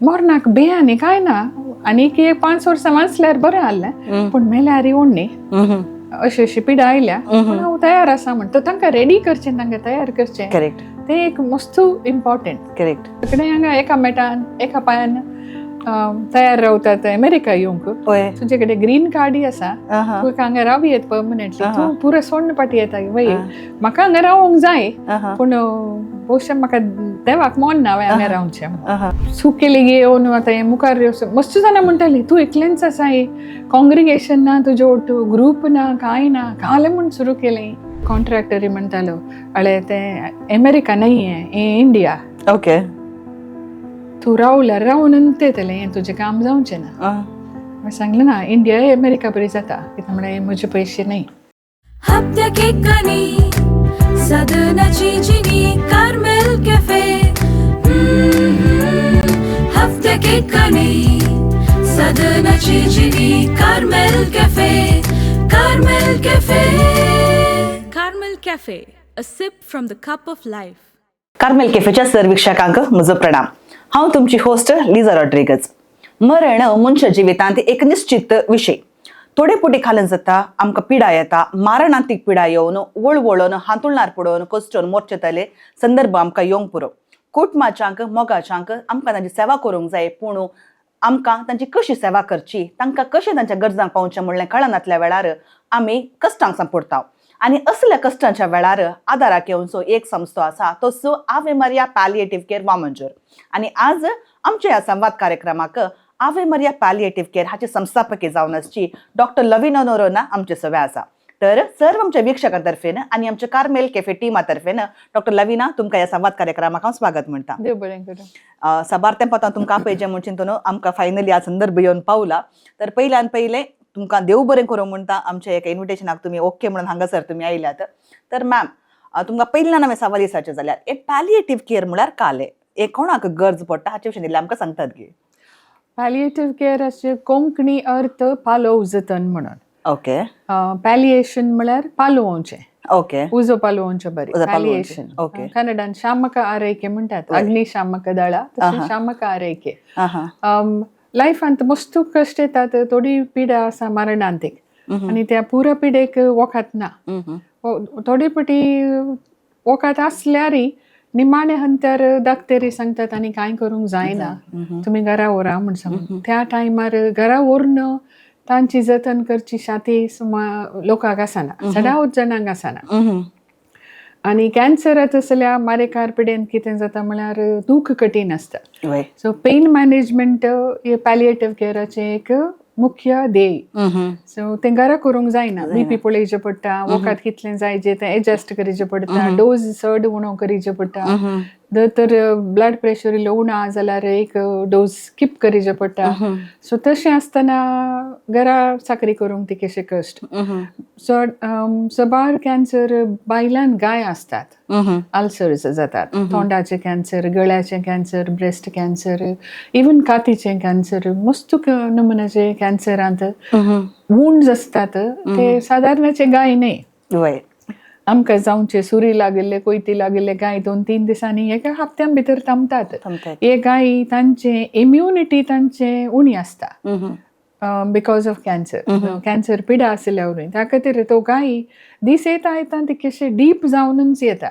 मरणाक बेयानी कांय ना, आनीक एक 5 वर्सां वाचल्यार बरें आहलें, पूण मेल्यार येवणी अशी अशी पिडा आयल्या, पूण हांव तयार आसा म्हण. तो तांकां रेडी करचें, तांकां तयार करचें. तें एक मस्त इम्पॉर्टंट. सगळे हांगा एका मेटान एका पांयान तयार रावतात अमेरिका येवंक. तुजे कडेन ग्रीन कार्डय आसा, तुका हांगा राव येत परमनंटली, तूं पुरो सोडून पाटी येता वय. म्हाका हांगा रावंक जाय, पूण भोवशा म्हाका देवाक मन ना हांवें हांगा रावचें. सुकेली येवन आतां हें मुखार मस्त जाणां म्हणटाली, तूं एकलेंच आसा, हें कॉंग्रिगेशन ना, तुजे ओटू ग्रूप ना, कांय ना, कालें म्हूण सुरू केलें. कॉन्ट्रॅक्टरी म्हणटालो, अळे तें अमेरिका न्हय, हें इंडिया. तूं रावल्यार रावून येतलें, हें तुजें काम जावचें ना. हांवें सांगलें, ना, इंडिया अमेरिका बरी जाता, कित्याक म्हळ्यार म्हजे पयशे न्हय. हप्त्याक एक सदनाची जिनी कार्मेल कॅफे. हप्त्याक एक सदनाची जिनी Carmel cafe, Carmel cafe, Carmel cafe, a sip from the cup of life. Carmel कॅफेच्या sir वीक्षकांक म्हजो प्रणाम. हांव तुमची होस्ट लिजा रॉड्रिगज. मरण मनशा जिवितांत एक निश्चित विशय. थोडे पुटी खालन जाता, आमकां पिडा येता. मारणांतीक पिडा येवन वळवळून हांतुळणार पडून कश्टून मोर्चे तले संदर्भ आमकां येवंक पुरो. कुटुंबाच्यांक, मोगाच्यांक आमकां तांची सेवा करूंक जाय, पूण आमकां तांची कशी सेवा करची, तांकां कशें तांच्या गरजांक पावचें म्हणलें कळनातल्या वेळार आमी कश्टांक सांपडटा. आनी असल्या कश्टांच्या वेळार आदाराक येवचो एक संस्थो आसा, तो सो आवे मारिया पॅलिएटीव केअर, वामंजूर. आनी आज आमच्या ह्या संवाद कार्यक्रमाक आवे मारिया पॅलिएटीव केअर हाची संस्थापकी जावन आसची डॉक्टर लविना नोरोना आमचे सवे आसा. तर सर्व आमच्या वीक्षकां तर्फेन आनी आमच्या कार्मेल कॅफे टिमा तर्फेन डॉक्टर लविना, तुमकां ह्या संवाद कार्यक्रमाक हांव स्वागत म्हणटा. देव बरें करूं. साबार तेंपात हांव तुमकां आपयचें म्हूण चिंतून आमकां फायनली आज संदर्भ येवन पावला. तर पयल्यान पयलें तुमकां देव बरें करूं म्हणटा, आमच्या एका इन्विटेशनाक तुमी ओके म्हणून हांगासर तुमी आयल्यात. तर मॅम, तुमकां पयल्यान हांवें सवाल विचारचें जाल्यार, हे पॅलिएटीव केअर म्हळ्यार कालें, हे कोणाक गरज पडटा, हाचे विशीं इल्लें आमकां सांगतात गे? पॅलिएटीव केअर अशें कोंकणी अर्थ पालोव जतन म्हणून. पॅलिएशन म्हळ्यार पालोवचें. उजो पालोवचें बरें. उजो पालोवचें. पॅलिएशन. कन्नडान शामक आरैके म्हणटात, अग्निशामक दळा, तशें शामक आरैके. लायफांत मस्त कश्ट येतात, थोडी पिडा आसा मरणांतीक आनी त्या पुरा पिडेक वखद ना. थोडे पटी वखद आसल्यारय निमाणे हंतर दाक्तेरी सांगतात आनी कांय करूंक जायना, तुमी घरा व्हरा म्हूण सांगून. त्या टायमार घरा व्हरून तांची जतन करची शाती सुमा लोकांक आसना, चडावत जाणांक आसना. आनी कॅन्सरात आसल्या मारेकार पिडेन कितें जाता म्हळ्यार दूख कठीण आसता. सो पेन मॅनेजमेंट हे पॅलिएटीव केअराचें एक मुख्य ध्येय. सो तें घरा करूंक जायना. बीपी पळोवचें पडटा, वखद कितलें जाय जें तें एडजस्ट करीचें पडटा, डोज चड उणो करीचें पडटा. जर तर ब्लड प्रेशर इल्लो उणो आहा जाल्यार एक डोज स्कीप करीचें पडटा. सो तशें आसतना घरा चाकरी करूंक तितकेशे कश्ट. चड सबार कॅन्सर बायलांक गाय आसतात, अल्सर्स जातात, तोंडाचे कॅन्सर, गळ्याचे कॅन्सर, ब्रेस्ट कॅन्सर, इवन कातीचे कॅन्सर, मस्त नमुन्याचे कॅन्सरांत वुंड्स आसतात, ते सादारणाचे गाय न्हय. आमकां जावचे सुरी लागिल्ले, कोयती लागिल्ले गाय 2-3 दिसांनी, एका हप्त्यां भितर थांबतात. थांबतात. हे गाय तांचे इम्युनिटी तांचे उणी आसता because of cancer, cancer पिडा आशिल्ल्या वरवीं. त्या खातीर तो गाय दीस येता येता तितकेशे डीप जावनूच येता.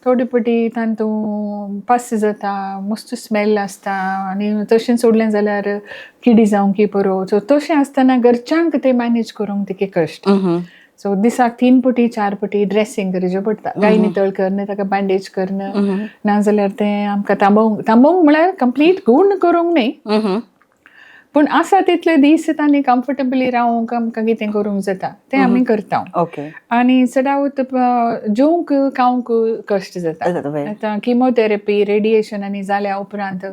थोडे पटी तांतूं पस जाता, मस्त स्मेल आसता आनी तशें सोडलें जाल्यार किडी जावंक पुरो. सो तशें आसतना घरच्यांक ते मॅनेज करूंक तितके कश्ट. सो दिसाक 3 पटी 4 पटी ड्रेसिंग करचें पडटा, गाय नितळ करणं, ताका बँडेज करणं, नाजाल्यार तें आमकां थांबोवंक, थांबोवंक म्हळ्यार कंप्लीट गूण करूंक न्हय, पूण आसा तितले दीस तांणी कम्फर्टेबली रावंक आमकां कितें करूंक जाता तें आमी करता. आनी चडावत जेवंक खावंक कश्ट जाता. जाता, वय. आतां किमोथेरपी, रेडिएशन आनी जाल्या उपरांत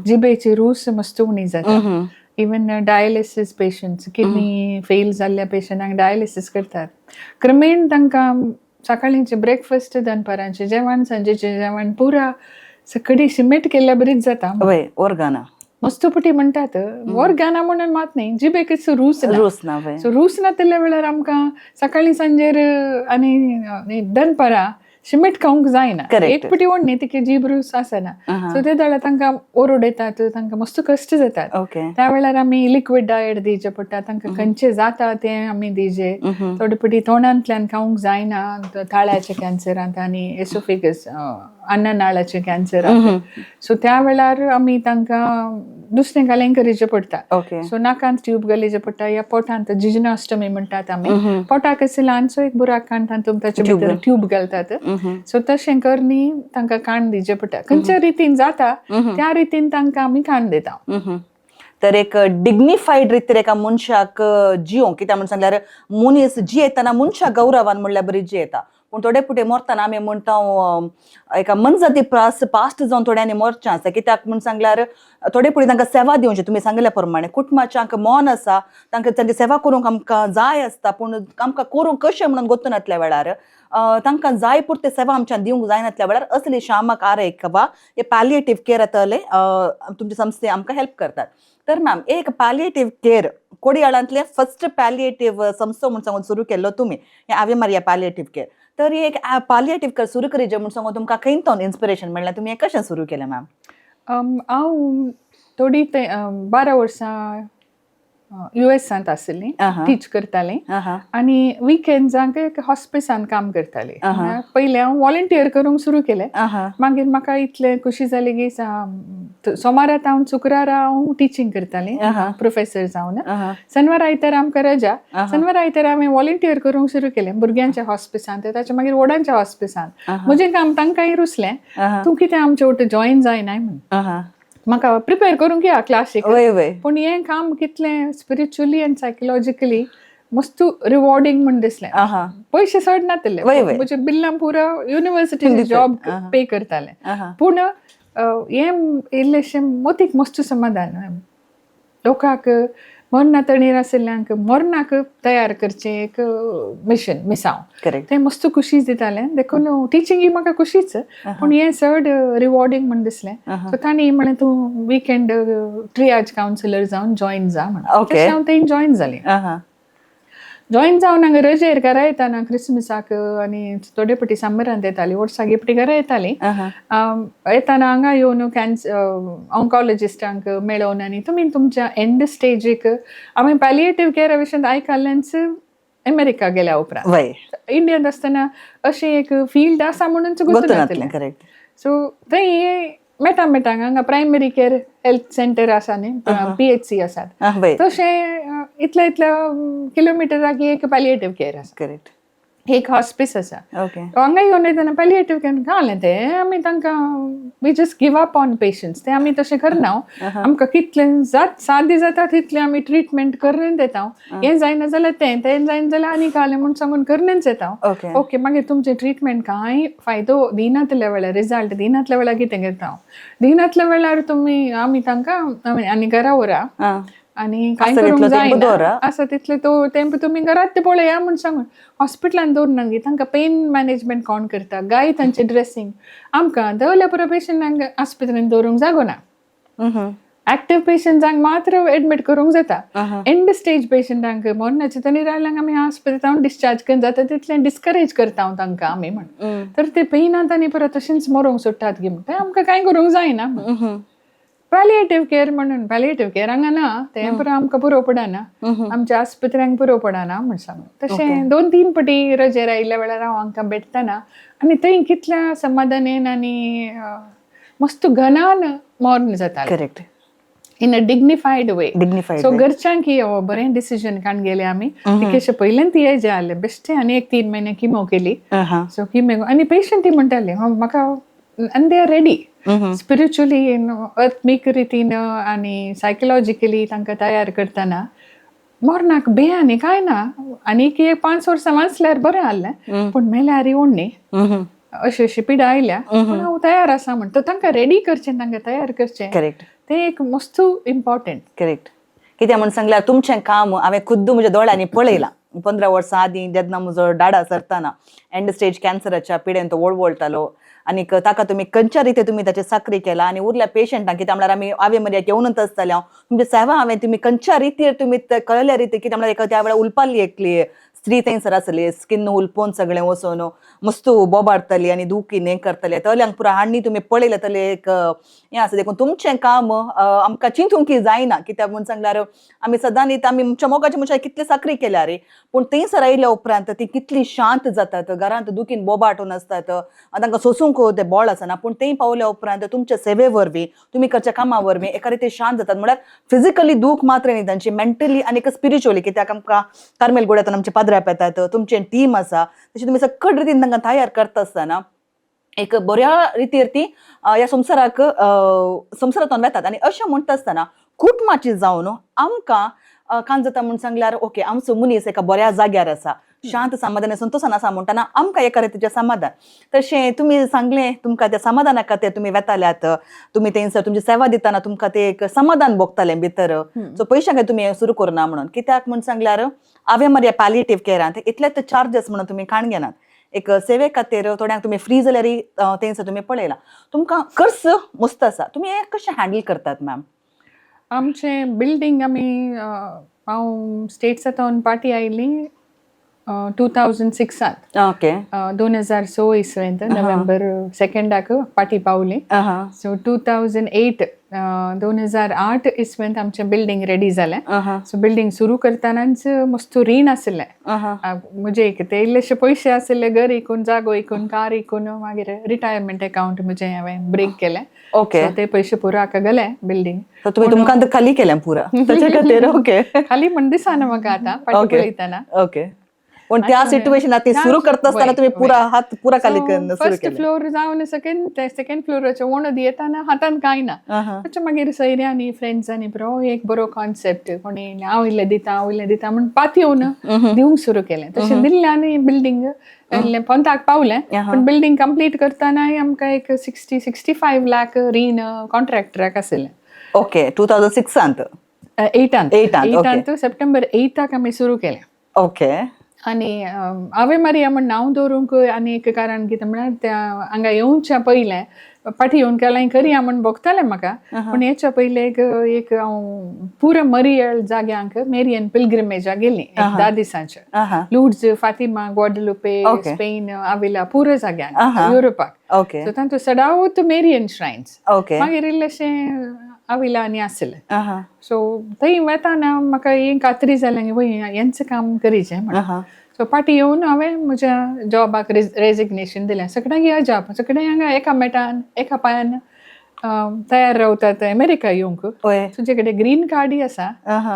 जिबेची रूच मस्त उणी जाता. Even dialysis patients, kidney fail जाल्ल्या पेशंटांक डायलिसीस करतात, क्रमेण तांकां सकाळींचें ब्रेकफास्ट, दनपारांचें जेवण, सांजेचें जेवण पुरा सगळी सिमेट केल्ल्या बरीच जाता. वय, ऑर्गना. मस्तपटी म्हणटात, ऑर्गना म्हणून मात न्ही, जिबेकच रूच ना. रूच ना, वय. सो रूच नातिल्ल्या वेळार आमकां सकाळीं सांजेर आनी दनपारां शिमिट खावंक जायना. Correct. एक पिटी ओडणी तिके जीब रूच आसना. सो ते वेळार तांकां ओरड येतात, तांकां मस्त कश्ट जातात. त्या वेळार आमी लिक्वीड डायट दिवचें पडटा तांकां. खंयचें जाता तें आमी दिवचें. थोडे पटी तोंडांतल्यान खावंक जायना, ताळ्याचे कॅन्सरांत आनी एसोफेगस, अन्ननाळाचे कॅन्सर. सो त्या वेळार आमी तांकां दुसरें घालें करीचें पडटा. सो नाकांत ट्यूब घालीचे पडटा या पोटांत, जिजनास्टमी म्हणटात आमी. पोटाक अशें ल्हानसो एक बुराक काडटा, ताचे Tube. भितर ट्यूब घालतात. सो तशें करनी तांकां काण दिवचें पडटा. खंयच्या रितीन जाता त्या रितीन तांकां आमी काण दिता. तर एक डिग्निफाईड रितीर एका मनशाक जियोंक, कित्याक म्हण सांगल्यार मनीस जियेतना मनशा गौरवान म्हणल्यार बरी जियेता, पूण थोडे पुटे मरतना आमी म्हणटा एका मनजाती प्रास पास्ट जावन थोड्यांनी मरचें आसा. कित्याक म्हण सांगल्यार थोडे पुटे तांकां सेवा दिवची, तुमी सांगिल्ल्या प्रमाणे कुटुंबाच्यांक मन आसा, तांकां तांची सेवा करूंक आमकां जाय आसता, पूण आमकां करूंक कशें म्हणून गोत्तू नातल्या वेळार, तांकां जाय पुरते सेवा आमच्यान दिवंक जायनातल्या वेळार असली शामक आरेक वा हे पॅलिएटीव केअर येतले, तुमचे संस्थे आमकां हेल्प करतात. तर मॅम, एक पॅलिएटीव केअर कोडियाळांतले फर्स्ट पॅलिएटीव संस्था म्हूण सांगून सुरू केल्लो तुमी हे आवे मारिया पॅलिएटीव केअर. तर ही एक पॅलिएटीव केअर सुरू करीजे म्हूण सांगून तुमकां खंय तो इन्स्पिरेशन म्हणल्यार तुमी हें कशें सुरू केलें मॅम? हांव थोडी ते 12 वर्सां युएसांत आशिल्ली. टीच करताली आनी विकेंड्सांक एक हॉस्पिसान काम करताली. पयलें हांव वॉलंटियर करूंक सुरू केलें. मागीर म्हाका इतलें खुशी जाली की सोमारा हांव, शुक्रारा हांव टिचींग करताली, प्रोफेसर जावन. शनिवार आयतार आमकां रजा. शनिवार आयतार हांवें वॉलंटियर करूंक सुरू केलें भुरग्यांच्या हॉस्पिसान, ताच्या मागीर व्हडांच्या हॉस्पिसान. म्हजें काम तांकांय रुचलें. तूं कितें आमचे वटेन जॉयन जायनाय म्हूण. म्हाका प्रिपेर करूंक या क्लासीक. वय वय पूण हें काम कितलें स्पिरिच्युअली आनी सायकोलॉजिकली मस्त रिवॉर्डिंग म्हूण दिसलें. पयशे चड नातिल्ले. वय वय. म्हजे बिल्लां पुरा युनिवर्सिटी जॉब पे करताले. पूण हें इल्लेशें मोतीक मस्त समाधान, लोकांक मरणा तणीर आशिल्ल्यांक मरणाक तयार करचें एक मिशन मिसांव. तें मस्त खुशी दितालें. देखून टिचींग म्हाका खुशीच, पूण हें चड रिवॉर्डिंग म्हूण दिसलें. सो तांणी म्हणलें, तूं विकेंड ट्रियाज कावन्सिलर जावन जॉयन जा म्हणून. तशें हांव थंय जॉयन जालें. जॉयन जावन हांगा रजेर घरा येताना क्रिसमसाक आनी थोडे पटी समरांत येताली, वर्साक एक फावटी घरा येताली. येताना हांगा येवन कॅन्सर ऑन्कॉलॉजिस्टांक मेळोवन आनी तुमी तुमच्या एंड स्टेजीक, हांवें पॅलिएटीव केअरा विशयांत आयकल्लेंच अमेरिका गेल्या उपरांत. इंडियन आसतना अशें एक फिल्ड आसा म्हणून गोत्तू गोतू नातलें, करेक्ट. सो थंय मेटा मेटा हांगा प्रायमरी केअर हेल्थ सेंटर आसा न्ही, पीएचसी आसात, तशें इतल्या इतल्या किलोमिटराक एक पॅलिएटीव केअर आसा, एक हॉस्पिस आसा. हांगा येवन येतना पॅलिएटीव केअर घालें तें आमी तांकां, we just give up on patients. ते आमी तशें करना. आमकां कितलें जात सादी जाता तितलें आमी ट्रिटमेंट करून देता. हें जायना जाल्यार तें, तें जायना जाल्यार आनी घालें म्हूण सांगून करूनच येता. ओके, मागीर तुमचें ट्रिटमेंट कांय फायदो दिनातल्या वेळार, रिजल्ट दिनातल्या वेळार कितें करता? दिनातल्या वेळार तुमी आमी तांकां आमी आनी घरा व्हरा आनी कांय आसा करूंक तितलो तेंप जायना दवरा. आसा तितले तो तेंप तुमी घरात ते पळया म्हूण सांगून. हॉस्पिटलान दवरना गी तांकां. पेन मॅनेजमेंट कोण करता? गाय तांचें ड्रेसिंग आमकां दवरल्या पुरो. पेशंटांक आस्पत्रेन दवरूंक जागो ना. ऍक्टिव्ह पेशंटांक मात्र एडमीट करूंक जाता. एंड स्टेज पेशंटांक, मरणाचे तणी रायल्यांक आमी आस्पत्रेंत डिस्चार्ज करून जाता तितलें डिस्करेज करता हांव तांकां आमी म्हण. तर ते पेनांत आनी परत तशेंच मरोंक सोडटात गी म्हण, तें आमकां कांय करूंक जायना. पॅलिएटीव केअर म्हणून पॅलिएटीव केअर हांगा ना, तें पुरो आमकां पुरो पडना, आमच्या आस्पत्र्यांक पुरो पडना म्हण सांगून. तशें दोन तीन पटी रजेर आयिल्ल्या वेळार हांव हांकां भेटतना आनी थंय कितल्या समाधानेन आनी मस्त घनान मर्ण जातालें. In a dignified way. Dignified. So घरच्यांक की हो बरें डिसिजन काडून गेले आमी. तिकेशे पयल्यान ती जे आसले बेश्टे आनी एक 3 म्हयने किमो केली. सो किमो आनी पेशंट म्हणटाले म्हाका, आनी they are ready spiritually, आत्मीक रितीन आनी सायकोलॉजिकली तांकां तयार करतना मरणाक भंय आनी कांय ना. आनी एक 5 वर्सां वाचल्यार बरें आहलें, पूण मेल्यार ओडणी अशी अशी पिडा आयल्या, पूण हांव तयार आसा म्हण. तर तांकां रेडी करचें, तांकां तयार करचें, तें एक मस्त इम्पॉर्टंट. करेक्ट. कित्याक म्हूण सांगल्यार तुमचें काम हांवें खुद्द म्हज्या दोळ्यांनी पळयलां. 15 वर्सां आदीं जेन्ना म्हजो डाडा सरतना एंड स्टेज कॅन्सराच्या पिडेन तो वळवळटालो आनीक ताका तुमी खंयच्या रिते तुमी ताचे साकरी केला आनी उरल्या पेशंटांक, कित्याक म्हळ्यार आमी आवे मरियाक येवनच आसताले हांव तुमचे सेवा हांवें तुमी खंयच्या रितीर तुमी कळल्या रिती, कित्याक म्हळ्यार एका त्या वेळार उलपाली एकली स्त्री थंयसर आसली, स्किन उलपोवन सगळें वचून मस्त बोबाडताली आनी दुखीन हें करताले. तल्यांक पुरा हाडणी तुमी पळयलें तले एक हें आसा. देखून तुमचें काम आमकां चिंतूंक जायना. कित्याक म्हूण सांगल्यार आमी सदांच आमी आमच्या मोगाच्या मनशाक कितले साकरी केल्या रे, पूण थंयसर आयल्या उपरांत ती कितली शांत जातात, घरांत दुखीन बोबाटून आसतात, तांकां सोसूंक ते बळ आसना. पूण थंय पावल्या उपरांत तुमच्या सेवे वरवीं, तुमी करच्या कामा वरवीं एका रिती शांत जातात. म्हळ्यार फिजिकली दूख मात्र न्ही, तांची मेंटली आनी स्पिरिच्युअली. कित्याक आमकां कार्मेल गोड्यातून आमचे पाद्र्याप येतात, तुमचें टीम आसा, तशें तुमी सकट रितीन तांकां तयार करता आसतना एक बऱ्या रितीर ती ह्या संवसाराक संवसारांतल्यान वेतात. आनी अशें म्हणटा आसतना कुटुंबाची जावन आमकां कांय जाता म्हूण सांगल्यार, ओके, आमचो मनीस एका बऱ्या जाग्यार आसा, शांत समाधान संतोशान आसा म्हणटना आमकां एका रितीचें समाधान. तशें तुमी सांगलें, तुमकां त्या समाधाना खातीर तुमी वेताल्यात, तुमी थंयसर तुमची सेवा दितना तुमकां ते एक समाधान भोगतालें भितर. सो पयशां खातीर तुमी हें सुरू करुना म्हणून. कित्याक म्हूण सांगल्यार आवे मारिया पॅलिएटीव केअरांत इतलेच चार्जस म्हणून तुमी काण घेनात. एक सेवे खातीर थोड्यांक तुमी फ्री जाल्यार थंयसर तुमी पळयलां, तुमकां खर्च मस्त आसा. तुमी हें कशें हँडल करतात मॅम? आमचें बिल्डींग आमी हांव स्टेट्सांत पाटी आयली 2006त. 2006 इसवेंत नोव्हेंबर 2डाक पाटी पावली. सो 2008, 2008 इसवेंत आमचें बिल्डींग रेडी जालें. सो बिल्डींग सुरू करतनाच मस्त रीण आशिल्लें. म्हजे एक ते इल्लेशे पयशे आशिल्ले, घर इकून, जागो इकून, कार इकून, मागीर रिटायरमेंट अकाउंट म्हजें हांवें ब्रेक केलें. So ते पयशे पुरो हाका गेले बिल्डींग. सो तुमी तुमकां तर खाली केलें पुरा ताच्या खातीर, ओके. खाली म्हण दिसना म्हाका आतां फाटीं पळयतना. ओके, पण त्या सिच्युएशनात ती सुरू करता आसतना तुम्ही पुरा हात पुरा खाली करून सुरू फर्स्ट केलें. फ्लोर जावन सेकंड, सेकंड फ्लोराचे वणद येताना हातान कांय ना. ताच्या मागीर सोयऱ्यांनी, फ्रेंड्सांनी बरो एक बरो कॉन्सेप्ट, कोणी हांव इल्लें दिता, हांव इल्लें दिता म्हण पातयेवन दिवंक सुरू केलें. तशें दिल्ल्यान बिल्डींग इल्लें पोंताक पावलें. पूण बिल्डींग कंप्लीट करतनाय आमकां एक 60-65 लाख रीण कॉन्ट्रॅक्टराक आशिल्लें. ओके, 2006त? एटांत. एटांत, okay. एटांत, सप्टेंबर 8 आमी सुरू केलें. आनी आवे मारिया म्हण नांव दवरूंक आनी एक कारण कितें म्हळ्यार, त्या हांगा येवच्या पयलें, फाटीं येवन केलां करया म्हण भोगतालें म्हाका, पूण येच्या पयलें एक एक हांव पुरा मरियल जाग्यांक मेरियन पिलग्रिमेजाक गेली एक 10 दिसांचे. लुर्ड्स, फातिमा, ग्वाडलुपे, स्पेन, आविला, पुरा जाग्यांक युरोपाक. सो तांतूं सदांच मेरियन श्रायन्स. मागीर इल्लेशें आविला आनी आसलें. सो थंय वेताना म्हाका एक खात्री जालें की वय हेंच काम करीचें म्हणून. सो फाटीं येवन हांवें म्हज्या जॉबाक रेजिग्नेशन दिलें. सगळ्यांक ह्या जॉब, सगळे हांगा एका मेटान एका पांयान तयार रावतात अमेरिका येवंक. तुजे कडेन ग्रीन कार्डय आसा,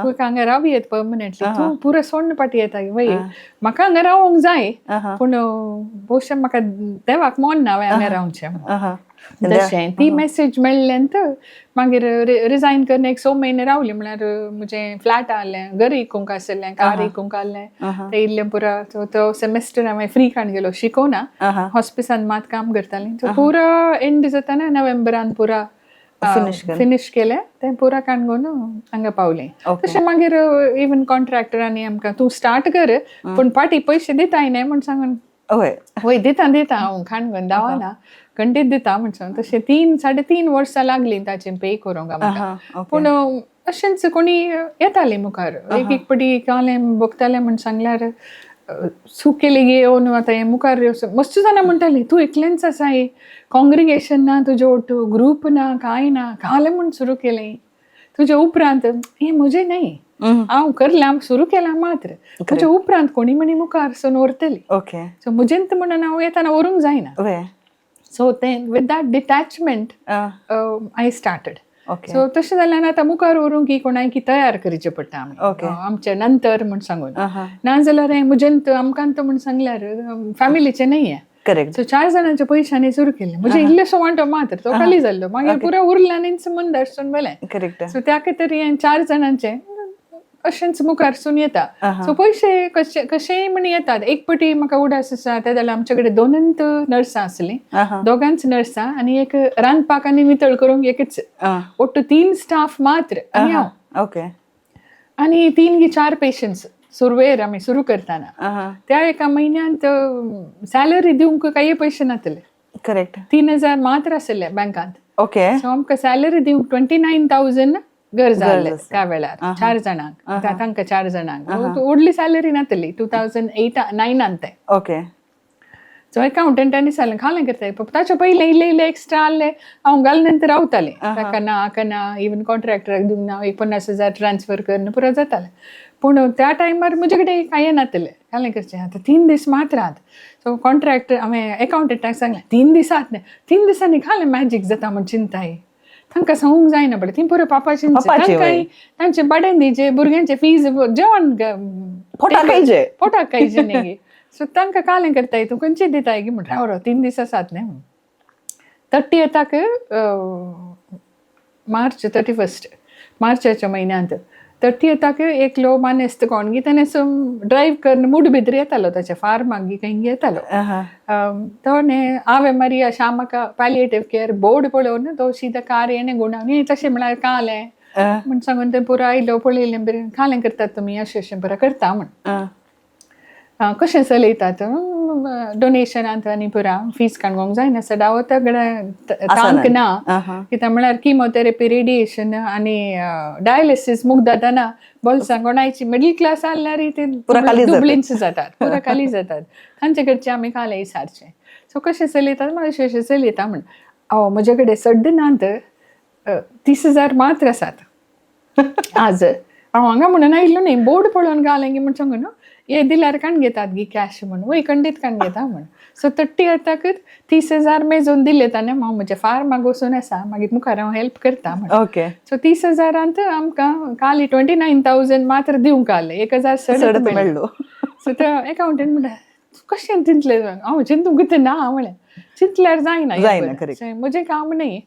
तुका हांगा राव येत परमनंटली, तूं पुरो सोडून फाटीं येता. वय, म्हाका हांगा रावंक जाय, पूण भोवशा म्हाका देवाक मोन ना हांवें हांगा रावचें म्हणून. तशें ती मॅसेज मेळ्ळ्यान मागीर रिजायन करून एक 6 म्हयने रावली. म्हळ्यार म्हजें फ्लॅट आहलें, घर इकूंक आशिल्लें, कार इकूंक आहलें, तें इल्लें पुरो. तो तो सेमेस्टर हांवें फ्री काडून गेलो, शिकोना, हॉस्पिसान मात काम करतालें. सो पुरो एंड जाताना नोव्हेंबरान पुरा Finish केलें. फिनीश केलें तें पुरा काणकोण हांगा पावलें. तशें मागीर इवन कॉन्ट्रॅक्टरांनी आमकां, तूं स्टार्ट कर, पूण फाटीं पयशे दिताय न्ही म्हूण सांगून. वय, दिता दिता, हांव काणकोण दावाना खंडीत दिता म्हण सांगून. तशें 3-3.5 वर्सां लागलीं ताचें पे करूंक आमकां. पूण अशेंच कोणी येतालीं मुखार एक एक पटी कालें भोगतालें म्हण सांगल्यार, चूक केली येवन आतां हें मुखार मस्त जाणां म्हणटालीं, तूं एकलेंच आसा हें, कॉंग्रिगेशन ना तुजे ओटू, ग्रूप ना, कांय ना, कालें म्हूण सुरू केलें तुज्या उपरांत? हें म्हजें न्हय, हांव करलां, सुरू केलां मात्र. म्हज्या उपरांत कोणी म्हणी मुखार सून व्हरतली. सो म्हजेंत म्हणून हांव येताना व्हरूंक जायना. सो तें with that detachment I started. So तशें जाल्यार आतां मुखार व्हरूंक की कोणाक की तयार करचें पडटा आमी आमचे नंतर म्हूण सांगून. ना जाल्यार हें म्हजेंत आमकां म्हूण सांगल्यार फॅमिलीचें न्हय हें. सो चार जाणांच्या पयशांनी सुरू केलें. म्हजे इल्लेसो वांटो मात्र तो खाली जाल्लो, मागीर पुरो उरल्यानीच मुंदारसून वेलें. सो त्या खातीर हें चार जाणांचें अशेंच मुखारसून येता. सो पयशे कशे कशेय म्हण येतात. एक पटी म्हाका उडास आसा, ते जाल्यार आमचे कडेन दोनूच नर्सां आसलीं, दोगांच नर्सां आनी एक रांदपाक आनी नितळ करूंक एकच, ಒಟ್ಟು तीन स्टाफ मात्र आनी हांव आनी तीन की चार पेशंट्स सुरवेर आमी सुरू करतना. त्या एका म्हयन्यांत सॅलरी दिवंक कांय पयशे नातले. 3000 मात्र आशिल्ले बँकांत. सो आमकां सॅलरी दिवंक 29,000. गरज आहले आसा. त्या वेळार चार जाणांक, तांकां चार जाणांक व्हडली सॅलरी नातली 2008 9 ते. सो अकाउंटंटांनी सांगलें खालें करताय, ताच्या पयलें इल्लें इल्लें एक्स्ट्रा आहले, हांव घाल नंतर रावतालें ताका ना हाका ना, इवन कॉन्ट्रॅक्टराक दिवंक ना, एक 50,000 ट्रान्सफर करून पुरो जातालें. पूण त्या टायमार म्हजे कडेन कांय नातलें, खालें करचें आतां 3 दीस मात्र आहात. सो कॉन्ट्रॅक्टर हांवें अकाउंटंटाक सांगलें 3 दीस आहात न्ही, 3 दिसांनी खालें मॅजीक जाता म्हूण चिंताय, तांकां सांगूंक जायना पडलें, ती पुरो पापाची पापाची, तांकां वय. तांचे बाडेन जे भुरग्यांचे फीज जेवण पोटाक खायचे. पोटाक खायचे न्ही. सो तांकां कालें करताय तूं खंयचे दिताय की म्हण राव राव 3 दीस आसात न्ही म्हण. 30ताक मार्च 31 मार्चाच्या म्हयन्यांत 30ताक एकलो मानेस्त कोण गी ताणें ड्रायव्ह करून मुडबिद्री येतालो, ताच्या फार्माक गी खंय येतालो. तो न्ही आवे मारिया श्यामका पॅलिएटीव केअर बोर्ड पळोवन तो सीधा कार येणे गुणावन हे तशें म्हळ्यार कालें म्हण सांगून तें पुरो आयलो पळयलें बरें कालें करतात तुमी अशें अशें बरें करता म्हण. कशें चलयतात डोनेशनांत आनी पुरा फीस काडूंक जायना सदां कडेन तांक ना, कित्याक म्हळ्यार किमोथेरपी रेडिएशन आनी डायलिसीस मुगदातना बोल्सां कोणायची मिडल क्लास आहल्यार ते पुरा खाली जातात. दुबळींच जातात, पुरा खाली जातात, तांचे कडचे आमी खाले सारचे. सो कशें चलयतात म्हण अशें अशें चलयता म्हण. हय म्हजे कडेन सड्ड नात, 30,000 मात्र आसात आज. हांव हांगा म्हणून आयिल्लो न्ही, बोर्ड पळोवन घालें की म्हण सांगू न्हू, हे दिल्यार काण घेतात गी कॅश म्हण, वय खंडीत काण घेता म्हण. सो 30ताकच 30,000 मेजून दिले ताणें, हांव म्हज्या फार्माक वचून आसा, मागीर मुखार हांव हेल्प करता म्हण. सो 30,000 आमकां खाली 29,000 मात्र दिवंक आहले, 1,000 चड चड मेळ्ळो. सो तो अकाउंटंट म्हणटा कशें चिंतलें, हांव चिंतूंक कितें ना म्हळें, चिंतल्यार जायना हें जायना, बरें. correct. म्हजें काम न्ही,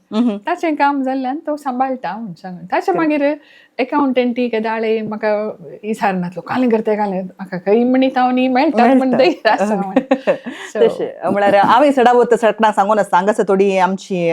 ताचें काम जाल्ल्यान तो सांबाळटा म्हूण सांगून. ताच्या मागीर अकाउंटंटी केदाळे म्हाका विचारनातलो कालें करता कालें, म्हाका खंय म्हणीत हांव न्ही मेळटा म्हण धैर्य आसा म्हण. तशें म्हळ्यार हांवें सडावत सटकणाक सांगून आसता, हांगासर थोडी आमची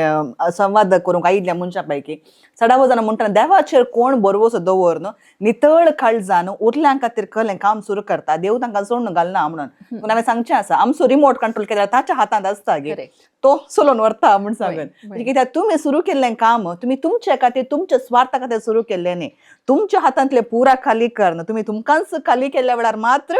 संवाद करूंक आयिल्ल्या मनशां पैकी सडावत जाणां म्हणटा देवाचेर कोण बरवसो दवर न्हू, नितळ काळजान उरल्यां खातीर कहलें काम सुरू करता, देव तांकां सोडून घालना म्हणून. पूण हांवें सांगचें आसा, आमचो रिमोट कंट्रोल केल्यार ताच्या हातांत आसता गे, तो चलोवन व्हरता म्हूण सांगून. म्हणजे कित्याक तुमी सुरू केल्लें काम तुमी तुमचे खातीर तुमच्या स्वार्था खातीर सुरू केल्लें न्ही, तुमच्या हातांतलें पुरा खाली कर, तुमी तुमकांच खाली केल्ल्या वेळार मात्र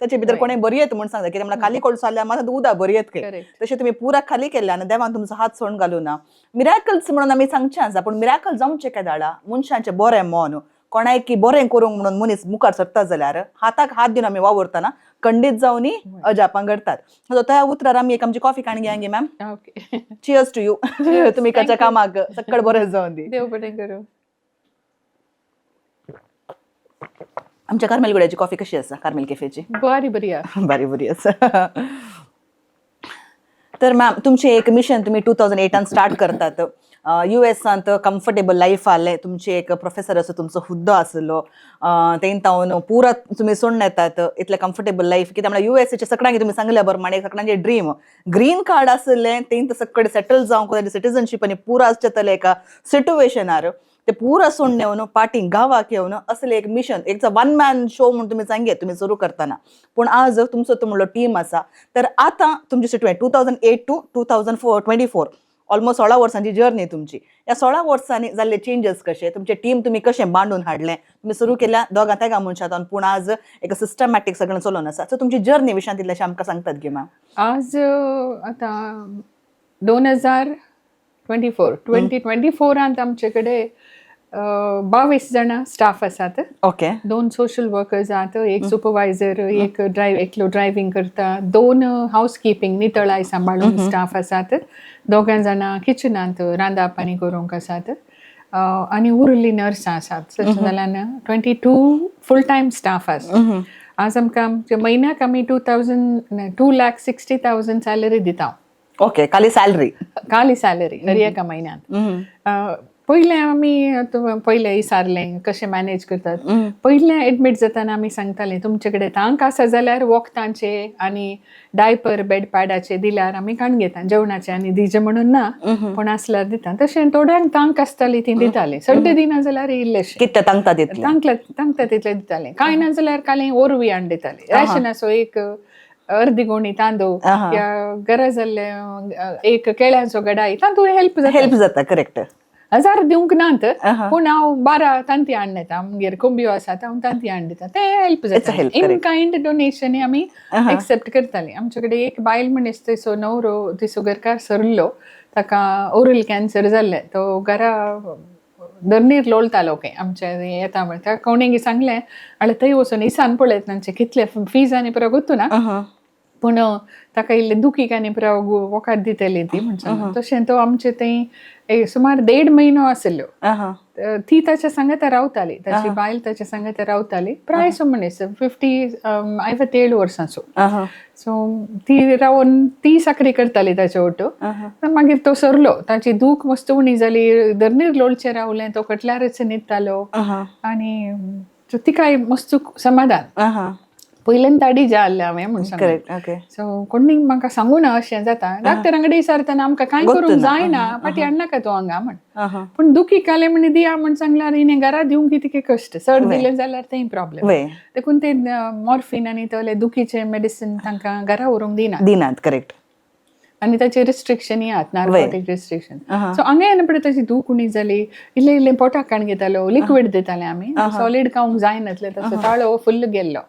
ताचे भितर कोणें बरयत म्हूण सांगता, कित्याक म्हळ्यार खाली कोळसो जाल्यार मात उदक बरयत खंय, तशें तुमी पुरा खाली केल्ल्या आनी देवान तुमचो हात सोडून घालूं ना. मिराकल्स म्हणून आमी सांगचें आसा, पूण मिराकल जावचें केदाळा मनशांचें बरें मन कोणायकी बरें करूंक म्हणून मनीस मुखार सरता जाल्यार हाताक हात दिवन आमी वावुरतना खंडीत जावनी अजापां घडतात. सो त्या उतरार आमी एक आमची कॉफी काणी घेया ma'am. Okay. Cheers to you. तुमी काच्या कामाक सक्कड बरें जावन दी. देव बरें करूं. आमच्या कार्मेल गुड्याची कॉफी कशी आसा, कार्मेल कॅफेची? बरी बरी आसा. बरी बरी आसा. तर मॅम तुमचें एक मिशन तुमी 2008 स्टार्ट करतात, युएसांत कम्फर्टेबल लायफ आहलें, तुमचें एक प्रोफेसर असो तुमचो हुद्दो आसलो, तें तावन पुरा तुमी सोडून येतात इतलें कम्फर्टेबल लायफ, कित्याक म्हळ्यार युएसएच्या सगळ्यांक तुमी सांगल्या प्रमाणे सगळ्यांचे ड्रीम ग्रीन कार्ड आसलें, तें सगळे सेटल जावंक सिटीजनशीप आनी पुरा आसचें तलें एका सिट्युएशनार ते पुरा सोडून येवन पाटी गांवाक येवन असलें एक मिशन, एक वन मॅन शो म्हूण तुमी सांगेत तुमी सुरू करतना, पूण आज तुमचो तो म्हणलो टीम आसा. तर आतां तुमची सिट्युएशन 2008 टू 2024, ऑलमोस्ट 16 वर्सांची जर्नी तुमची, ह्या 16 वर्सांनी जाल्ले चेंजीस कशे, तुमचें टीम तुमी कशें बांदून हाडलें, तुमी सुरू केल्या दोगां तेगां मनशां, पूण आज एक सिस्टमॅटीक सगळें चलोवन आसा, सो तुमची जर्नी विशयांत इल्लेशें आमकां सांगतात गे मॅम? आज आतां 2024, 2024 आमचे कडेन 22 जाणां स्टाफ आसात. 2 सोशल वर्कर्स आहात, एक सुपरवायझर, एक एकलो ड्रायव्हिंग करता, 2 हावस किपिंग नितळाय सांबाळून स्टाफ आसात, 2 जाणां किचनांत रांदप आनी करूंक आसात, आनी उरिल्ली नर्सां आसात. तशें जाल्यार 22 फूल टायम स्टाफ आसा. आज आमकां आमच्या म्हयन्याक आमी 2,60,000 सॅलरी दिता. ओके, खाली सॅलरी? खाली सॅलरी हर एका म्हयन्यांत. पयलें आमी पयलें विचारलें कशें मॅनेज करतात, पयलें एडमीट जाताना आमी सांगताले तुमचे कडेन तांक आसा जाल्यार वखदांचे आनी डायपर बेड पॅडाचे दिल्यार आमी काडून घेता, जेवणाचे आनी दिजे म्हणून ना, पूण आसल्यार दिता. तशें थोड्यांक तांक आसताली ती दिताली, सड्डे दिना जाल्यार इल्लेशें कितले तांकता तितलें, तांकता तितलें दितालें. कांय ना जाल्यार काली ओरवी हाडून दिताली, राशनाचो एक अर्दी गोणी तांदूळ या गरज जाल्ले एक केळ्यांचो गडाय, तातूंत हेल्प जाता. हेल्प जाता, करेक्ट. हजार दिवंक नात, पूण हांव 12 तांती हाडून येता, आमगेर कोंबयो आसात, हांव तांती हाडून दिता, ते हेल्प It's a जाता. help, in correct. Kind donation आमी एक्सेप्ट करताली. आमचे कडेन एक बायल मनीस, तिचो नवरो, तिचो घरकार सरलो, ताका ओरल कॅन्सर जाल्लें, तो घरा धरणीर लोळतालो खंय आमच्या येता म्हण. ताका कोणें सांगलें जाल्यार थंय वचून इसान पळयत तांचे कितले फीज आनी पुरो गोत्तू ना, पूण ताका इल्लें दुखीक आनी पुरो वखद दितली ती म्हण सांगलें. तशें तो आमचे थंय सुमार 1.5 म्हयनो आशिल्लो. ती ताच्या सांगाता रावताली, ताची बायल ताच्या सांगाता रावताली. प्राय मनीस 57 वर्सांचो. सो ती रावन ती साकरी करताली ताचे ओटो. मागीर तो सरलो, ताची दूख मस्त उणी जाली, धरणीर लोळचें रावलें, तो कटल्यारच न्हिदतालो आनी तिकाय मस्त समाधान. पयल्यान ताडी जाल्लें हांवें म्हूण सांगलें. Correct, okay. सो कोणी म्हाका सांगू ना अशें जाता, डॉक्टरां कडेन विचारतना आमकां कांय गोत्तू करूंक ना. जायना, फाटीं हाडनाका तूं हांगा म्हण. पूण दुखी कालें म्हण दिया म्हण सांगल्यार हिणें घरा दिवंक कितें कश्ट, चड दिलें जाल्यार तेंय प्रॉब्लेम. देखून ते मॉर्फिन आनी तसले दुखीचे मेडिसिन तांकां घरा व्हरूंक दिना. दिनात, करेक्ट. आनी ताचे रिस्ट्रिक्शन येतात, नार्कोटीक रिस्ट्रिक्शन. सो हांगा येना पळय ताची दूख उणी जाली, इल्लें इल्लें पोटाक काण घेतालो, लिक्वीड दिताले आमी, सॉलीड खावंक जायनासलें, तसो ताळो फुल्ल गेल्लो,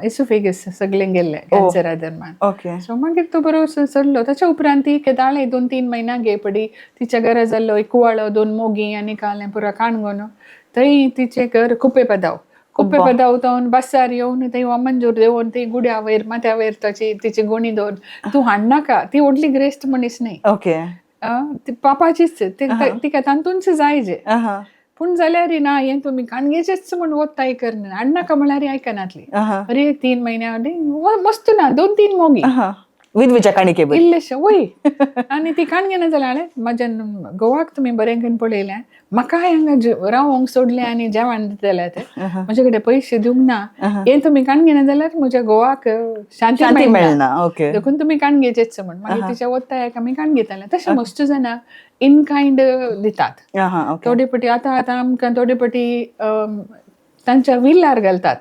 इसोफेगस सगळें गेल्लें कॅन्सरा दरम्यान. सो मागीर तो बरो सरलो. ताच्या उपरांत ती केदाळे 2-3 म्हयन्या गे पडी तिच्या घरा जाल्लो एक कुवाळो, 2 मोगी आनी कालें पुरो काणगोन थंय तिचें घर कुपे पदाव, कुपे पदाव तावन बसार येवन थंय वामनजोर देंवोन थंय गुड्या वयर माथ्या वयर ताची तिची गोणी दवरून तूं हाडनाका. ती व्हडली ग्रेस्ट मनीस न्हय, ती पापाचीच, तिका तातूंच जाय जे, पूण जाल्यार ना हें तुमी काणगेचेच म्हण वताय करना, हाडनाका म्हळ्यार आयकनातली. अरे 3 म्हयन्या आदी मस्त ना 2-3 मोगी विधवेच्या काणिके बरी इल्लेशें वय आनी ती काणगे ना जाल्यार हाणें म्हज्या घोवाक तुमी बरें करून पळयलें, म्हाका हांगा रावोंक सोडलें आनी जेवण दितलें, ते म्हजे कडेन पयशे दिवंक ना, हें तुमी काणगे ना जाल्यार म्हज्या घोवाक शांती शांती मेळना, मेळना. ओके. देखून तुमी काणगेचेच म्हण. मागीर तिच्या वत्तायाक आमी काण घेताले. तशें मस्त जाणां इन कायंड दितात. ओके. थोडे पटी आतां आतां आमकां थोडे पटी तांच्या विल्लार घालतात,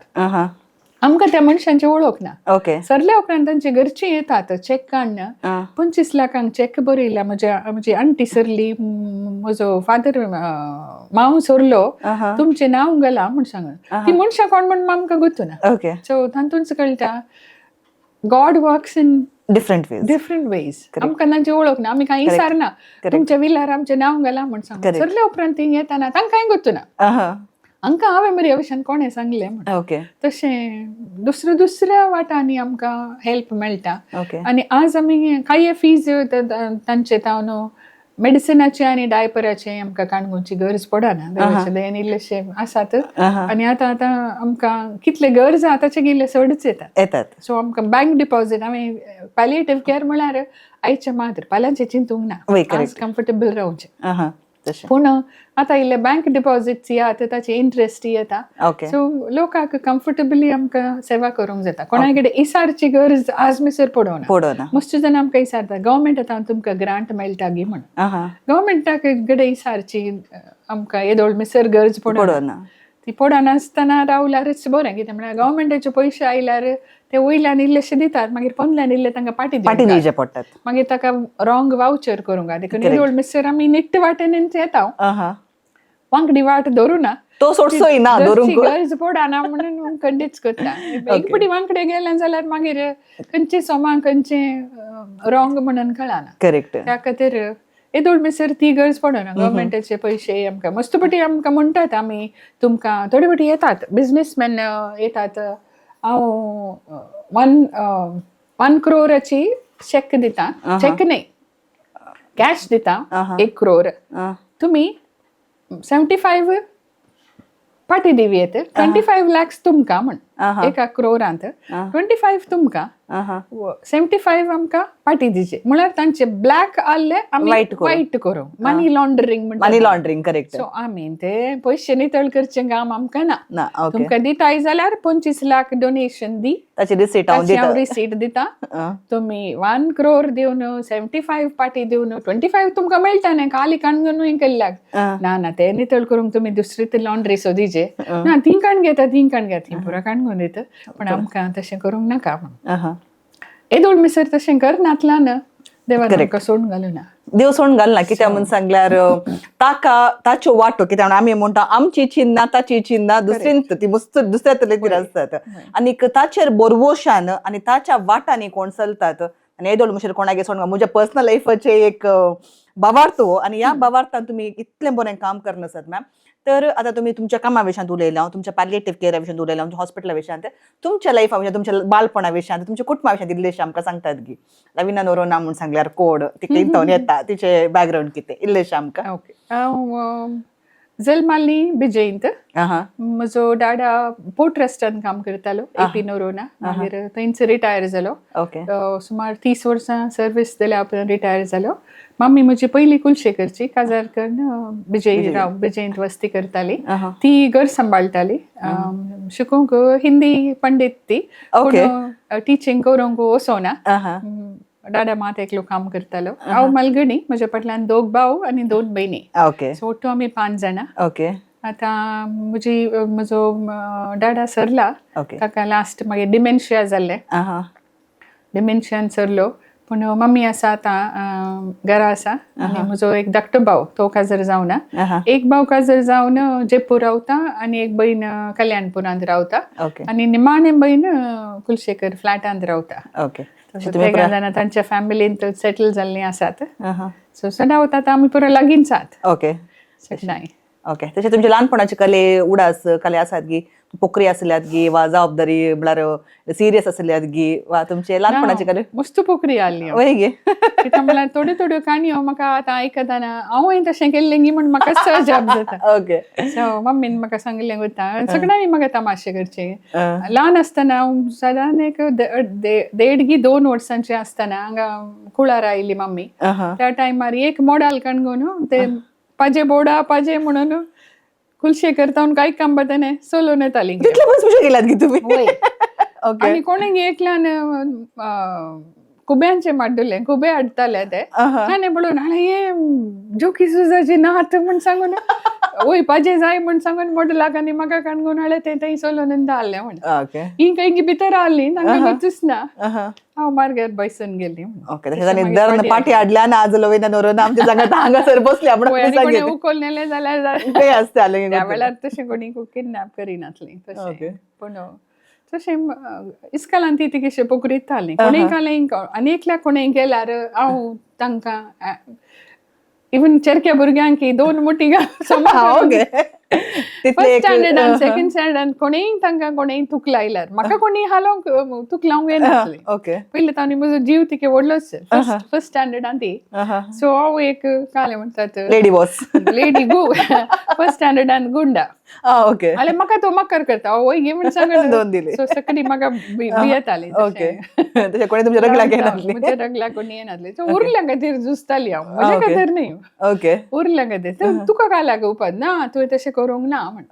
आमकां त्या मनशांची वळख ना. ओके. सरल्या उपरांत तांचे घरची येतात चॅक काडून, 25 लाखांक चॅक बरयला, म्हज्या म्हजी आंटी सरली, म्हजो फादर मांव सरलो, तुमचें नांव गेलां म्हूण सांगून. ती मनशां कोण म्हण आमकां गोत्तू ना. ओके. सो तातूंच कळटा God works in different ways, different ways. आमकां तांची वळख ना, आमी कांय विचारना, तुमच्या विलार आमचें नांव गेलां म्हूण सांगून. सरल्या उपरांत ती येताना तांकांय गोत्तू ना, हांकां हांवें मरे भशेन कोणें सांगलें म्हण. ओके. तशें दुसऱ्या दुसऱ्या वाटांनी आमकां हेल्प मेळटा. ओके. आनी आज आमी कांय फीज तांचे तावन मेडिसिनाचे आनी डायपराचे आमकां काणकोणची गरज पडना, देवाचे दयेन इल्लेशे आसात. आनी आतां आतां आमकां कितले गरज आहा ताचे इल्ले चडच येतात. येतात. सो आमकां बँक डिपॉझीट, आमी पॅलिएटीव केअर म्हळ्यार आयच्या मात्र पाल्यांचें चिंतूंक ना, करेक्ट. कम्फर्टेबल रावचें. तशें. पूण आतां इल्ले बँक डिपॉझिट्स येता, ताचे इंट्रस्ट येता. ओके. सो लोकांक कम्फर्टेबली आमकां सेवा करूंक जाता, कोणा कडेन इसारची गरज आज मिसर पडोना. पडोना. मस्त जाणां आमकां इसारता, गव्हर्मेंट आतां तुमकां ग्रांट मेळटा गी म्हण, गव्हर्मेंटा कडेन इसारची आमकां येदोळ मिसर गरज पडोना. पडोना. ती पडनासतना रावल्यारच बरें, कितें म्हळ्यार गव्हर्मेंटाचे पयशे आयल्यार ते वयल्यान इल्लेशे दितात, मागीर पोंदल्यान इल्ले तांकां पाटी पाटी दिवचे पडटात, मागीर ताका रॉंग वावचर करूंक. देखून येदोळ मिसर आमी निट्ट वाटेन येता, वांकडी वाट धरूं ना, तो सोडसोय ना धरूंक, गरज पडना म्हणून खंडीच करता. एक पटी वांकडे गेलें जाल्यार मागीर खंयचे सोमा खंयचे रॉंग म्हणून कळना. करेक्ट. त्या खातीर येदोळ मिसर ती गरज पडना. गव्हर्मेंटाचे पयशे आमकां मस्त पटी आमकां म्हणटात, आमी तुमकां थोडे पटी येतात, बिजनेसमॅन येतात, हांव 1 क्रोराची चॅक दिता, चॅक न्हय कॅश दिता, 1 क्रोर, तुमी 75 पाटी दिवी येत, 25 लॅक्स तुमकां म्हण, 1 क्रोरांत 25 तुमकां, 75 आमकां पाटी दिवचे, म्हळ्यार तांचे ब्लॅक आहले आमी व्हायट करूं, मनी लॉन्ड्रिंग म्हणटा, मनी लॉन्ड्रिंग, करेक्ट. सो आमी ते पयशे नितळ करचें काम आमकां ना, तुमकां दिताय जाल्यार 25 लाख डोनेशन दी, ताची रिसीट हांव हांव रिसीट दिता, तुमी 1 क्रोर दिवन 75 पाटी दिवन 25 तुमकां मेळटा न्ही, खाली काणगनूय केल्ल्याक ना ना ते नितळ करूंक तुमी दुसरी ते लॉन्ड्री सोदीचे ना, ती काण घेता, ती काण घेता, ती पुरो काणगून दिता, पण आमकां तशें करूंक नाका म्हण. येदोळ मिसर तशें करनातल्यान देवान आमकां सोडून घालूना. देव सोडून घालना. कित्याक म्हूण सांगल्यार ताका ताच्यो वाटो, कित्याक म्हणून आमी म्हणटा आमची चिन्ना ताची चिन्ना दुसरीन ती मस्त दुसऱ्या तरेची आसतात आनीक ताचेर बोरवोशान आनी ताच्या वाटांनी कोण चलतात आनी येदोळ मुशेर कोणागे सोडून म्हज्या पर्सनल लायफाचे एक भावार्थ हो आनी ह्या भावार्थान तुमी इतलें बरें काम करनासत मॅम. तर आतां तुमी तुमच्या कामा विशयांत उलयला, तुमच्या पॅलिएटीव केअरा विशयांत उलयला, तुमच्या हॉस्पिटला विशयांत, तुमच्या लायफा विशयांत, तुमच्या बालपणा विशयांत, तुमच्या कुटुंबा विशयांत इल्लेशें आमकां सांगतात गी. लविना नोरोना म्हूण सांगल्यार कोड तिका इतून येता, तिचे बॅकग्रावंड कितें इल्लेशें आमकां. ओके, हांव जल्माली बिजयंत. म्हजो डाडा पोर्ट ट्रस्टान काम करतालो, एपी नोरोना. मागीर थंयच रिटायर जालो. सुमार 30 वर्सां सर्वीस दिल्या उपरांत रिटायर जालो. मम्मी म्हजी पयली कुलशेकरची, काजार करून बिजय राव बिजयंत वस्ती करताली. ती घर सांबाळटाली. शिकूंक हिंदी पंडित ती, पूण टिचींग करूंक वचोना. डाडा मात एकलो काम करतालो. हांव मालगणी, म्हज्या फाटल्यान दोग भाव आनी दोन भयणी. सो ಒಟ್ಟು आमी 5 जाणां. आतां म्हजी म्हजो डाडा सरला. ताका लास्ट मागीर डिमेन्शिया जाल्लें. डिमेन्शियान सरलो, पूण मम्मी आसा आतां घरा आसा आनी म्हजो एक धाकटो भाव तो काजर जावना. एक भाव काजर जावन जयपूर रावता आनी एक बहीण कल्याणपुरांत रावता आनी निमाणे बहीण कुलशेखर फ्लॅटांत रावता. तेगां जाणां तांच्या फॅमिलींत सेटल जाल्लीं आसात. सो सदांच आतां आमी पुरो लागींच आसात. सगळ्यांय. ओके, तशें तुमचे लहानपणाचे कले उडास कले आसात गी, पोकरी आसल्यात गी वा जबाबदारी म्हळ्यार सिरियस आसल्यात गी वा तुमचे लहानपणाचे कले? मस्त पोकरी आसली हांव. वय गे? कित्याक म्हणल्यार थोड्यो थोड्यो काणयो म्हाका आतां आयकतना हांवूय तशें केल्लें गी म्हूण म्हाका अजाप जाता. सो मम्मीन म्हाका सांगिल्लें उरता, सगळ्यांनी म्हाका तमाशे करचे. ल्हान आसतना हांव सादारण एक 1.5 गी 2 वर्सांचें आसतना हांगा कुळारा आयली मम्मी. त्या टायमार एक मोडाल कणगून ते पाजे बोडा पाजे म्हणून कुलशे करता काय कांबताने सोलून येताली. तितले पयस कशे गेलात की तुमी? वय. आनी कोणें एकल्यान कुब्यांचे माड्डुले, कुबे हाडटाले ते, ताणें पळोवन हाणें हे जोकी सुजाची नात म्हूण सांगून वय पाजे जाय म्हूण सांगून मोडलाक आनी म्हाका काणगून हाडलें तें थंय सोलून धाडलें म्हूण. ही खंय भितर आहली, तांकां गरजूच ना. हांव मार्गार बसून गेली म्हूण. ओके, तशें ताणें दर पाटी हाडल्या आनी आज लविना नोरोना आमच्या सांगात हांगासर बसल्या वय, म्हणून आनी कोणें सांगितलें. उखल नेलें जाल्यार ते आसतालें. त्या वेळार तशें कोणी किडनॅप करिनासलीं तशें. पूण तशें इस्कालान ती तिकेशे पोकरीत जाली. कोणें कालें आनी एकल्या कोणें गेल्यार हांव तांकां इवन चेरक्या भुरग्यांक दोन मोटी तितले फर्स्ट एक स्टँडर्डान सेकंड स्टँडर्डान कोणेंय तांकां कोणेंय तुकलायल्यार म्हाका कोणी हालोवंक तुकलावंक येनासलें. पयलीं तांणी म्हजो जीव तिके व्हडलोच, फर्स्ट स्टँडर्डान ती. सो हांव एक कालें म्हणटात लेडी बॉस. लेडी गो, फर्स्ट स्टँडर्डान गुंडा. आले म्हाका तो मकर करता वय गे म्हण सांगून दोन दिले. सो सकडी म्हाका भियेताली. ओके, तशें कोणी तुमच्या रगल्याक येनासली? म्हज्या रगल्याक कोणी येनासली. सो उरल्या खातीर झुजताली हांव, म्हज्या खातीर न्ही. उरल्या खातीर. तुका काय लागू उपाद ना, तुवें तशें करूंक ना म्हण.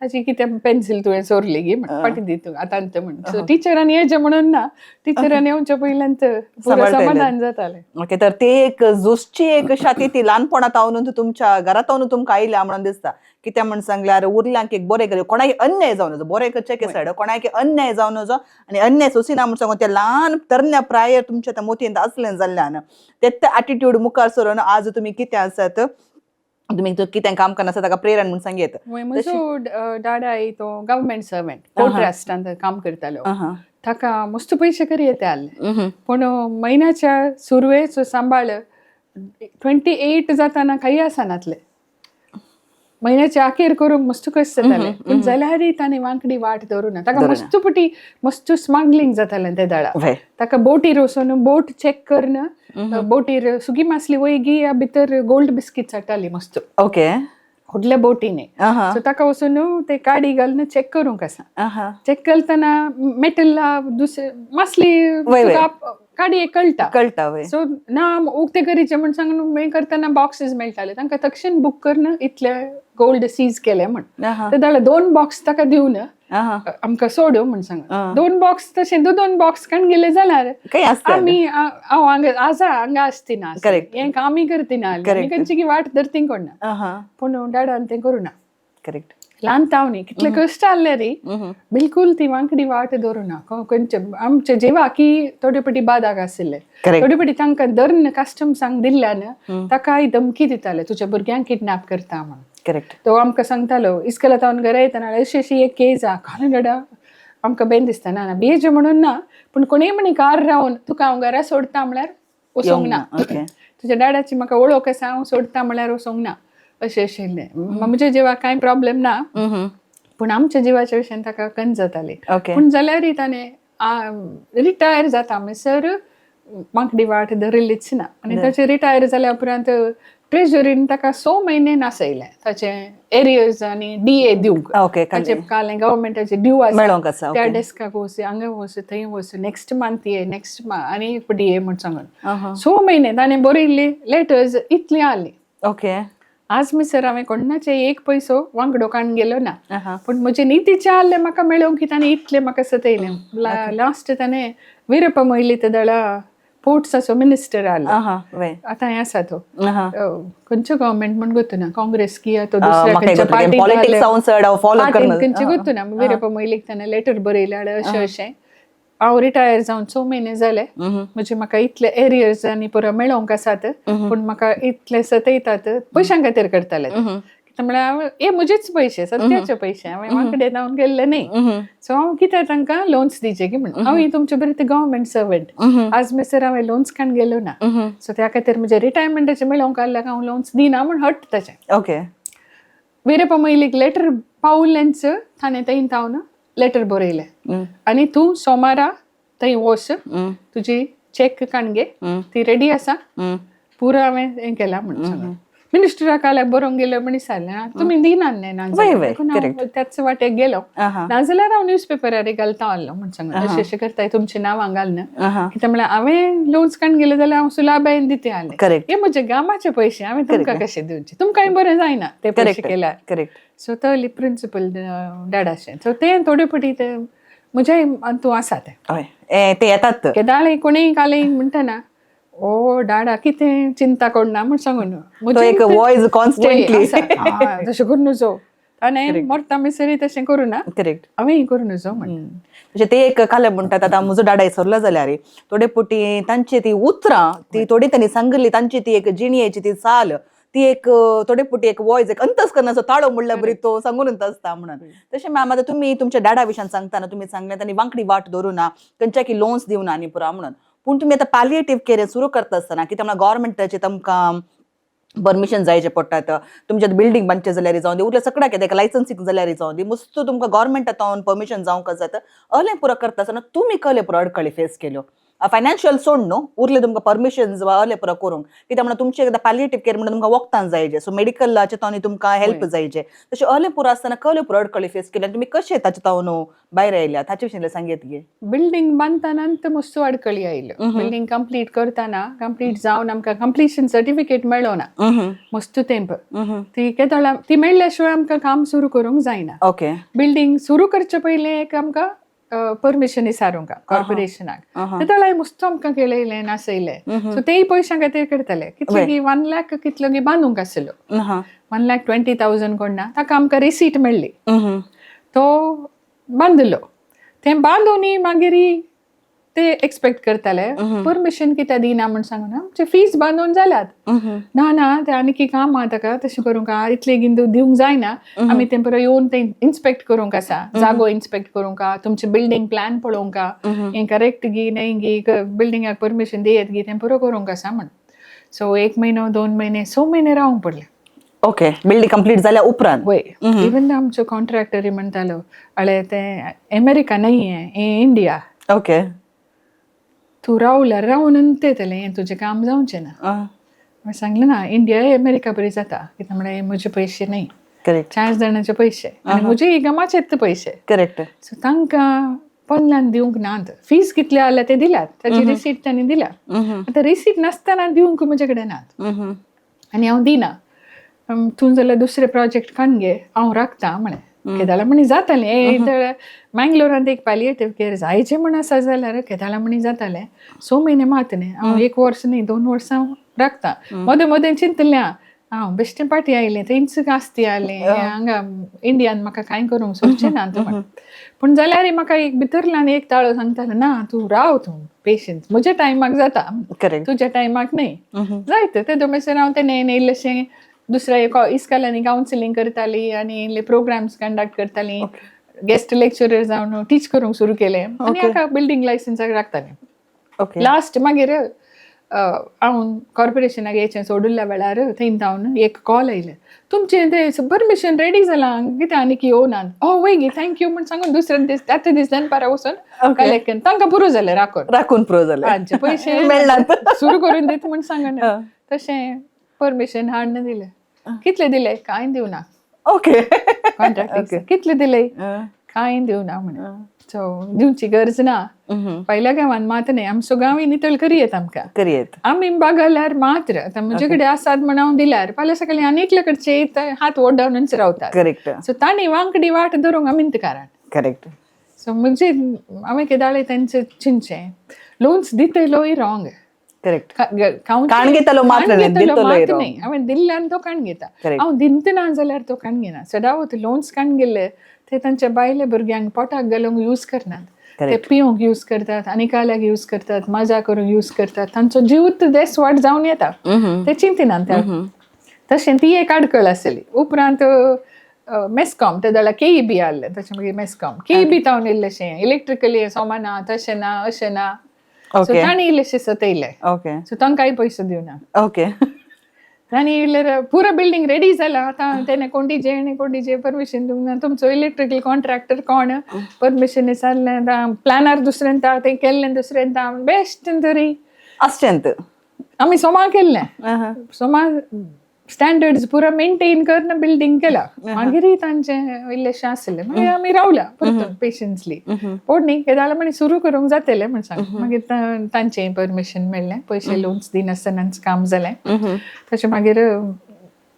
ताची कितें पेन्सील तुवें चोरली गी म्हण, फाटी दी तूं आतां म्हण. सो टिचरान येवचें म्हणून ना, टिचरान येवचें पयल्यान पुरो समाधान जातालें. ओके, तर ते एक झुजची एक शाती ती ल्हानपणांत तावन तुमच्या घरात तावन तुमकां आयल्या म्हणून दिसता. कित्याक म्हण सांगल्यार उरल्यांक एक बरें कर, कोणाक अन्याय जावन नजो, बरें करचें की सायड कोणाक अन्याय जावन नजो आनी अन्याय सोंसिना म्हण सांगून ते ल्हान तरण्या प्रायेर तुमच्या त्या मोतयेंत आसलें जाल्ल्यान ते एटिट्यूड मुखार सरून आज तुमी कितें आसात, तुमी कितें काम करना आसा ताका प्रेरण म्हूण सांगयत. म्हजो डाडा तो गव्हर्मेंट सर्वंट, पोर्ट ट्रस्टांत काम करतालो. ताका मस्त पयशे करी येता आसले, पूण म्हयन्याच्या सुरवेचो सांबाळ 28 जाताना काही आसनातले. म्हयन्याचे अखेर करूंक मस्त कश्ट जाताले, पूण जाल्यारय ताणें वांकडी वाट धरूना. ताका मस्त पटी मस्त स्मगलिंग जातालें ते दळा. ताका बोटीर वचून बोट चॅक करून बोटीर सुकी मासली वयगी या भितर गोल्ड बिस्कीट हाडटाली मस्त. व्हडल्या बोटीने. सो ताका वचून ते काडी घालून चॅक करूंक आसा. चॅक करतना मेटल दुसरे मासली काडी कळटा. कळटा वय. सो ना उक्ते करीचे म्हण सांगून हें करतना बॉक्सीस मेळटाले तांकां, तक्षण बूक करून इतले गोल्ड सीज केले म्हण. ते जाल्यार 2 बॉक्स ताका दिवन आमकां सोड म्हण सांग. 2 बॉक्स तशें 2 बॉक्स काण गेले जाल्यार आमी हांव हांगा आसा, हांगा आसtina. हें कामय करtina. आनी खंयची वाट धरती कोण ना, पूण डाडान तें करूना. ल्हान तावनी कितले कश्ट आहले रे, बिलकुल ती वांकडी वाट धरूं ना. खंयचे आमचे जिवाकी थोडे पटी बादाक आशिल्ले. थोडे पटी तांकां धरून कस्टम्सांक दिल्ल्यान ताकाय धमकी दिताले, तुज्या भुरग्यांक किडनॅप करता म्हणून. तो आमकां सांगतालो, इस्कोला तावन घरा येतना अशी अशी एक केस आहा. कालें डा आमकां बेन दिसता. ना ना, बेज म्हणून ना, पूण कोणीय म्हणी कार रावन तुका हांव घरा सोडता म्हळ्यार वचोंक ना. तुज्या डाडाची म्हाका वळख आसा, हांव सोडता म्हळ्यार वचोंक ना, अशें आशिल्लें. म्हज्या जिवाक कांय प्रॉब्लेम ना, पूण आमच्या जिवाच्या विशयान ताका कन जाताली. पूण जाल्यारय ताणें रिटायर जाता म्हणसर वांकडी वाट धरिल्लीच ना. आनी ताचें रिटायर जाल्या उपरांत ट्रेजरीन ताका 6 म्हयने नासयले ताचे एरियर्स आनी डीए दिवंक. ताचे काल गव्हर्मेंटाचे ड्यू आसा, मेळोंक आसा. त्या डेस्काक वच, हांगा वच, थंय वच, नेक्स्ट मंथ ये, नेक्स्ट आनी एक डीए म्हूण सांगून 6 म्हयने ताणें बरयल्ली लेटर्स इतली आहली. आज मिसर हांवें कोणाचे एक पयसो वांगडो काडून गेलो ना, पूण म्हजे नितीचे आहले म्हाका मेळोवंक की ताणें इतलें म्हाका सतयलें. लास्ट ताणें वीरप्पा मोयली तेदळा पोर्ट्साचो मिनिस्टर आहलो, आतां हें आसा तो, खंयचो गव्हर्मेंट म्हूण गोत्तू ना, काँग्रेस की तो दुसऱ्या खंयच्या पार्टीन खंयचे गोत्तू ना. वीरप्पा मोयलीक ताणें लेटर बरयलें, अशें अशें हांव रिटायर जावन 6 म्हयने जाले, म्हणजे म्हाका इतले एरियर्स आनी पुरो मेळोवंक आसात, पूण म्हाका इतले सतयतात, पयशां खातीर करताले. कितें म्हळ्यार हे म्हजेच पयशे, सत्याचे पयशे, हांवें वांकडे जावन गेल्ले न्ही. सो हांव कितें तांकां लोन्स दिवचे की म्हणून, हांव तुमचे बरें ते गव्हर्मेंट सर्वंट, आज मिसर हांवें लोन्स काडून गेलो ना. सो त्या खातीर म्हजे रिटायरमेंटाचे मेळोवंक आहल्याक हांव लोन्स दिना म्हूण हट ताचें. वीरप्पा मोयलीक लेटर पावलेंच, ताणें थंय तावन लेटर बरयलें, आनी तूं सोमारा थंय वच, तुजी चॅक काडून घे, ती रेडी आसा, पुरो हांवें हें केलां म्हणून सांगून. मिनिस्टराक आल्यार बरोवंक गेलो म्हण विचारलें, तुमी दिनात न्ही नाजाल्यार, त्याच वाटेक गेलो, नाजाल्यार हांव न्यूज पेपरार घालता आहलो म्हण सांगून, अशें अशें करताय तुमचें नांवां घालना. कितें म्हळ्यार हांवें लोन्स काडून गेले जाल्यार हांव सुलाबायन दिते आहलें, हे म्हजे गामाचे पयशे हांवें तुमकां कशे दिवचे, तुमकांय बरें जायना ते पयशे केल्यार. सो तली प्रिंसिपल डाडाशें, सो तें थोडे पटी ते म्हज्या तूं आसा तें ते येतात केदाळे कोणीय काले म्हणटा, ओ डाडा कितें चिंता कोणना म्हूण सांगून. एक वॉयस कॉन्स्टंटली तशें करून नजो, आनी मरता मिसरी तशें करूं ना, हांवें करूं नजो म्हण. तशें ते एक काले म्हणटात, आतां म्हजो डाडा सरलो जाल्यार थोडे पुटी तांची ती उतरां ती थोडी तांणी सांगिल्ली, तांची ती एक जिणयेची ती चाल, ती एक थोडे पुटी एक वॉयस, एक अंतस्करणाचो ताळो म्हणल्यार बरी तो सांगून आसता म्हणून. तशें मॅम आतां तुमी तुमच्या डाडा विशयान सांगतना तुमी सांगलें तांणी वांकडी वाट धरूं ना, खंयच्या की लोन्स दिवना आनी पुरा म्हणून. पूण तुमी आतां पालिएटीव केअर सुरू करता आसतना की तांकां गव्हर्मेंटाचे तुमकां परमिशन जायचे पडटात, तुमच्या बिल्डींग बांदचें जाल्यार जावं दी, उरलें सगळ्याक कितें लायसन्सींग जाल्यार जावं दी, मस्त तुमकां गव्हर्मेंटा तावन परमिशन जावंक जाता. अहलें पुरो करता आसतना तुमी कहलें पुरो अडकळी फेस केल्यो, फायनान्शियल सोड न्हू, उरलें तुमकां परमिशन वा अहलें पुरो करूंक, कित्याक म्हणून तुमचें एकदां पालिएटीव केअर म्हणून तुमकां वखदां जायजे, सो मेडिकलाचे तावन तुमकां हेल्प जायजे. तशें अहलें पुरो आसतना कहलें पुरो अडकळी फेस केल्यो आनी तुमी कशें ताचे तावन भायर आयल्या ताचे विशीं सांगेत गे. बिल्डींग बांदतना मस्त अडकळी आयल्यो. बिल्डींग कंप्लीट करतना, कंप्लीट जावन आमकां कंप्लिशन सर्टिफिकेट मेळ्ळो ना मस्त तेंप, ती केदळा ती मेळ्ळ्या शिवाय आमकां काम सुरू करूंक जायना. बिल्डींग सुरू करचे पयलें एक आमकां परमिशन विचारूंक कॉर्पोरेशनाक, तेदळाय मस्त आमकां केळयलें नासयलें. सो तेय पयशां खातीर करताले, कितले की 1 लाख कितलो की बांदूंक आसलो, 1,20,000 कोण ना, ताका आमकां रिसीट मेळ्ळी, तो बांदलो. तें बांदून मागीर ते एक्सपेक्ट करताले परमिशन कित्याक दिना म्हूण सांगून, आमचे फीज बांदून जाल्यात. ना ना, ते आनी की काम आहा ताका, तशें करूंक इतलें गिंदू दिवंक जायना, आमी तें परत येवन तें इन्स्पेक्ट करूंक आसा, जागो इन्स्पेक्ट करूंक, तुमचें बिल्डींग प्लॅन पळोवंक, हें करेक्ट गी न्हय गी, बिल्डिंगाक परमिशन दियत गी, तें पुरो करूंक आसा म्हण. सो 1 म्हयनो 2 म्हयने 6 म्हयने रावंक पडलें. बिल्डींग कंप्लीट जाल्या उपरांत. वय, इवन आमचो कॉन्ट्रॅक्टरी म्हणटालो, अळे तें अमेरिका न्हय हें इंडिया. तूं रावल्यार रावून येतलें, हें तुजें काम जावचें ना. हांवें सांगलें ना, इंडिया अमेरिका बरी जाता, कित्याक म्हळ्यार म्हजे पयशे न्हय, 4 जाणांचे पयशे आनी म्हजे इगमाचेच पयशे. सो तांकां पन्नान दिवंक नात, फीज कितले आल्या ते दिल्यात, ताची रिसीट तांणी दिल्या. आतां रिसीट नासतना दिवंक म्हजे कडेन नात आनी हांव दिना. तूं जाल्यार दुसरे प्रोजेक्ट काडून घे, हांव राखता म्हळें. केदाळा म्हणी जातालें, मँगलोरांत एक पालिएटीव केअर जायचें म्हण आसा जाल्यार केदाळा म्हणी जातालें. 6 म्हयने मात न्ही, हांव 1 वर्स न्ही 2 वर्सां राखता. मदें मदें चिंतलें हांव बेश्टें पाटी आयलें, थंयच कास्ती आयलें. हांगा इंडियान म्हाका कांय करूंक सोदचें ना तूं म्हण. पूण जाल्यार म्हाका एक भितरल्यान एक ताळो सांगतालो, ना तूं राव, तूं पेशन्स, म्हज्या टायमाक जाता, तुज्या टायमाक न्हय. जायत ते दोमेसर हांव तेणें इल्लेशें दुसऱ्या एका इस्कॉलांनी कावन्सिलींग करताली आनी इल्ले प्रोग्राम्स कंडक्ट करताली. गेस्ट लेक्चरर जावन टीच करूंक सुरू केलें आनी हाका बिल्डींग लायसन्साक राखतालें. लास्ट मागीर हांव कॉर्पोरेशनाक येचें सोडिल्ल्या वेळार थंय जावन एक कॉल आयलें, तुमचें तें परमिशन रेडी जालां, कितें आनीक येवना? ओ वय गे, thank you म्हण सांगून दुसरे दीस त्याच दीस दनपारा वचून कलेक्ट केलें. तांकां पुरो जालें राखून. राखून पुरो जालें. तांचे पयशे मेळनात. सुरू करून दित म्हण सांगना. तशें परमिशन हाडून दिलें. कितले दिले? कांय दिवना. कॉन्ट्रॅक्ट कितले दिले? कांय दिवना म्हणे. सो दिवची गरज ना. पहिल्या गांवान मात न्हय, आमचो गांव नितळ करयेत आमकां. करयेत. आमी बागल्यार मात्र आतां म्हजे कडेन आसात म्हण हांव दिल्यार फाल्यां सकाळीं आनी एकल्या कडचे येत हात ओडावनच रावतात. सो तांणी वांकडी वाट धरूंक आमी कारण. सो म्हणजे हांवें केदाळे तेंचे चिंतचें, लोन्स दितलोय रॉंग. काण घेतलो मात्र न्हय, दितलोय wrong. न्हय, हांवें दिल्ल्यान तो काण घेता. हांव दिनतना जाल्यार तो काण घेना. सदांच लोन्स काण गेल्ले ते तांच्या बायले भुरग्यांक पोटाक घालूंक यूज करनात, ते पिवंक यूज करतात, आनी काल्याक यूज करतात, मजा करूंक यूज करतात. तांचो जीव देस वाट जावन येता, ते चिंतिनात त्या. तशें ती एक आडकळ आसली. उपरांत मेस्कॉम, ते जाल्यार केई बी आहलें. तशें मागीर मेस्कॉम केई बी तावन इल्लेशें इलेक्ट्रिकली सामान ना, तशें ना, अशें ना. सो तांणी इल्लेशें सतयलें. सो तांकांय पयशे दिवना. तांणी इल्ले पुरो बिल्डींग रेडी जाला आतां, तेणे कोंडीजे आनी कोंडीजे परमिशन दिवंक ना. तुमचो इलेक्ट्रिकल कॉन्ट्रॅक्टर कोण? परमिशन विचारलें आतां प्लॅनार दुसऱ्यान ता तें केल्लें दुसऱ्यान ता बेस्ट तरी. अशेंत. आमी सोमा केल्लें, सोमा स्टँडर्ड्स पुरो मेंटेन करून बिल्डींग केला. मागीरय तांचें इल्लेशें आसलें. मागीर आमी रावल्या परतून पेशन्सली. पोड न्ही केदाळ म्हण सुरू करूंक जातलें म्हण सांग. मागीर तांचें परमिशन मेळ्ळें, पयशे लोन्स दिनासतनाच काम जालें. तशें मागीर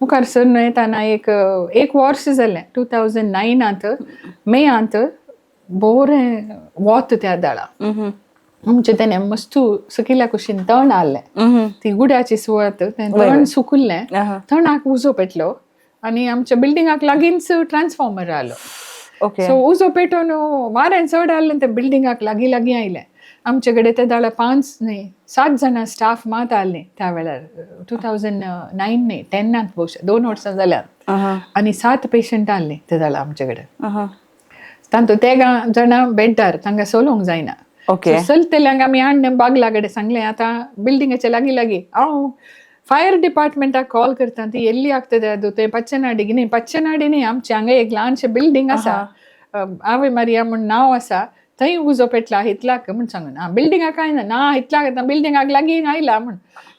मुखार सरन येताना एक एक वर्स जालें. 2009आंत मेयांत बरें वत त्या दाळा. आमचें तेणें मस्तू सकयल्या कुशीन तण आहलें, ती गुड्याची सुवात, तें तण सुकुल्लें. तणाक उजो पेटलो आनी आमच्या बिल्डिंगाक लागींच ट्रान्सफॉर्मर आलो. सो उजो पेटोवन वारें चड आहलें, ते बिल्डिंगाक लागीं लागीं आयलें. आमचे कडेन ते दाळा पांच न्हय सात जाणां स्टाफ मात आहलीं त्या वेळार. 2009 न्हय, 10नात भोवशा, 2 वर्सां जाल्यात. आनी सात पेशंट आहलीं ते जाल्यार आमचे कडेन. तांतू तेगां जाणां बेड्डार, तांकां चलोवंक जायना. So, चलतल्यांक आमी हाडून बागला कडेन सांगलें, आतां बिल्डिंगाच्या लागीं लागीं. हांव फायर डिपार्टमेंटाक कॉल करता, ती एल्ली ಆಗ್ತದೆ ಅದು ते पच्चनाडी न्ही, पच्चनाडी न्ही, आमचे हांगा एक ल्हानशें बिल्डींग आसा, आवे मारिया म्हूण नांव आसा, थंय उजो पेटला हितलाक म्हूण सांगून. आं, बिल्डिंगाक कांय ना, ना हितलाक आतां बिल्डिंगाक लागीं आयला म्हूण.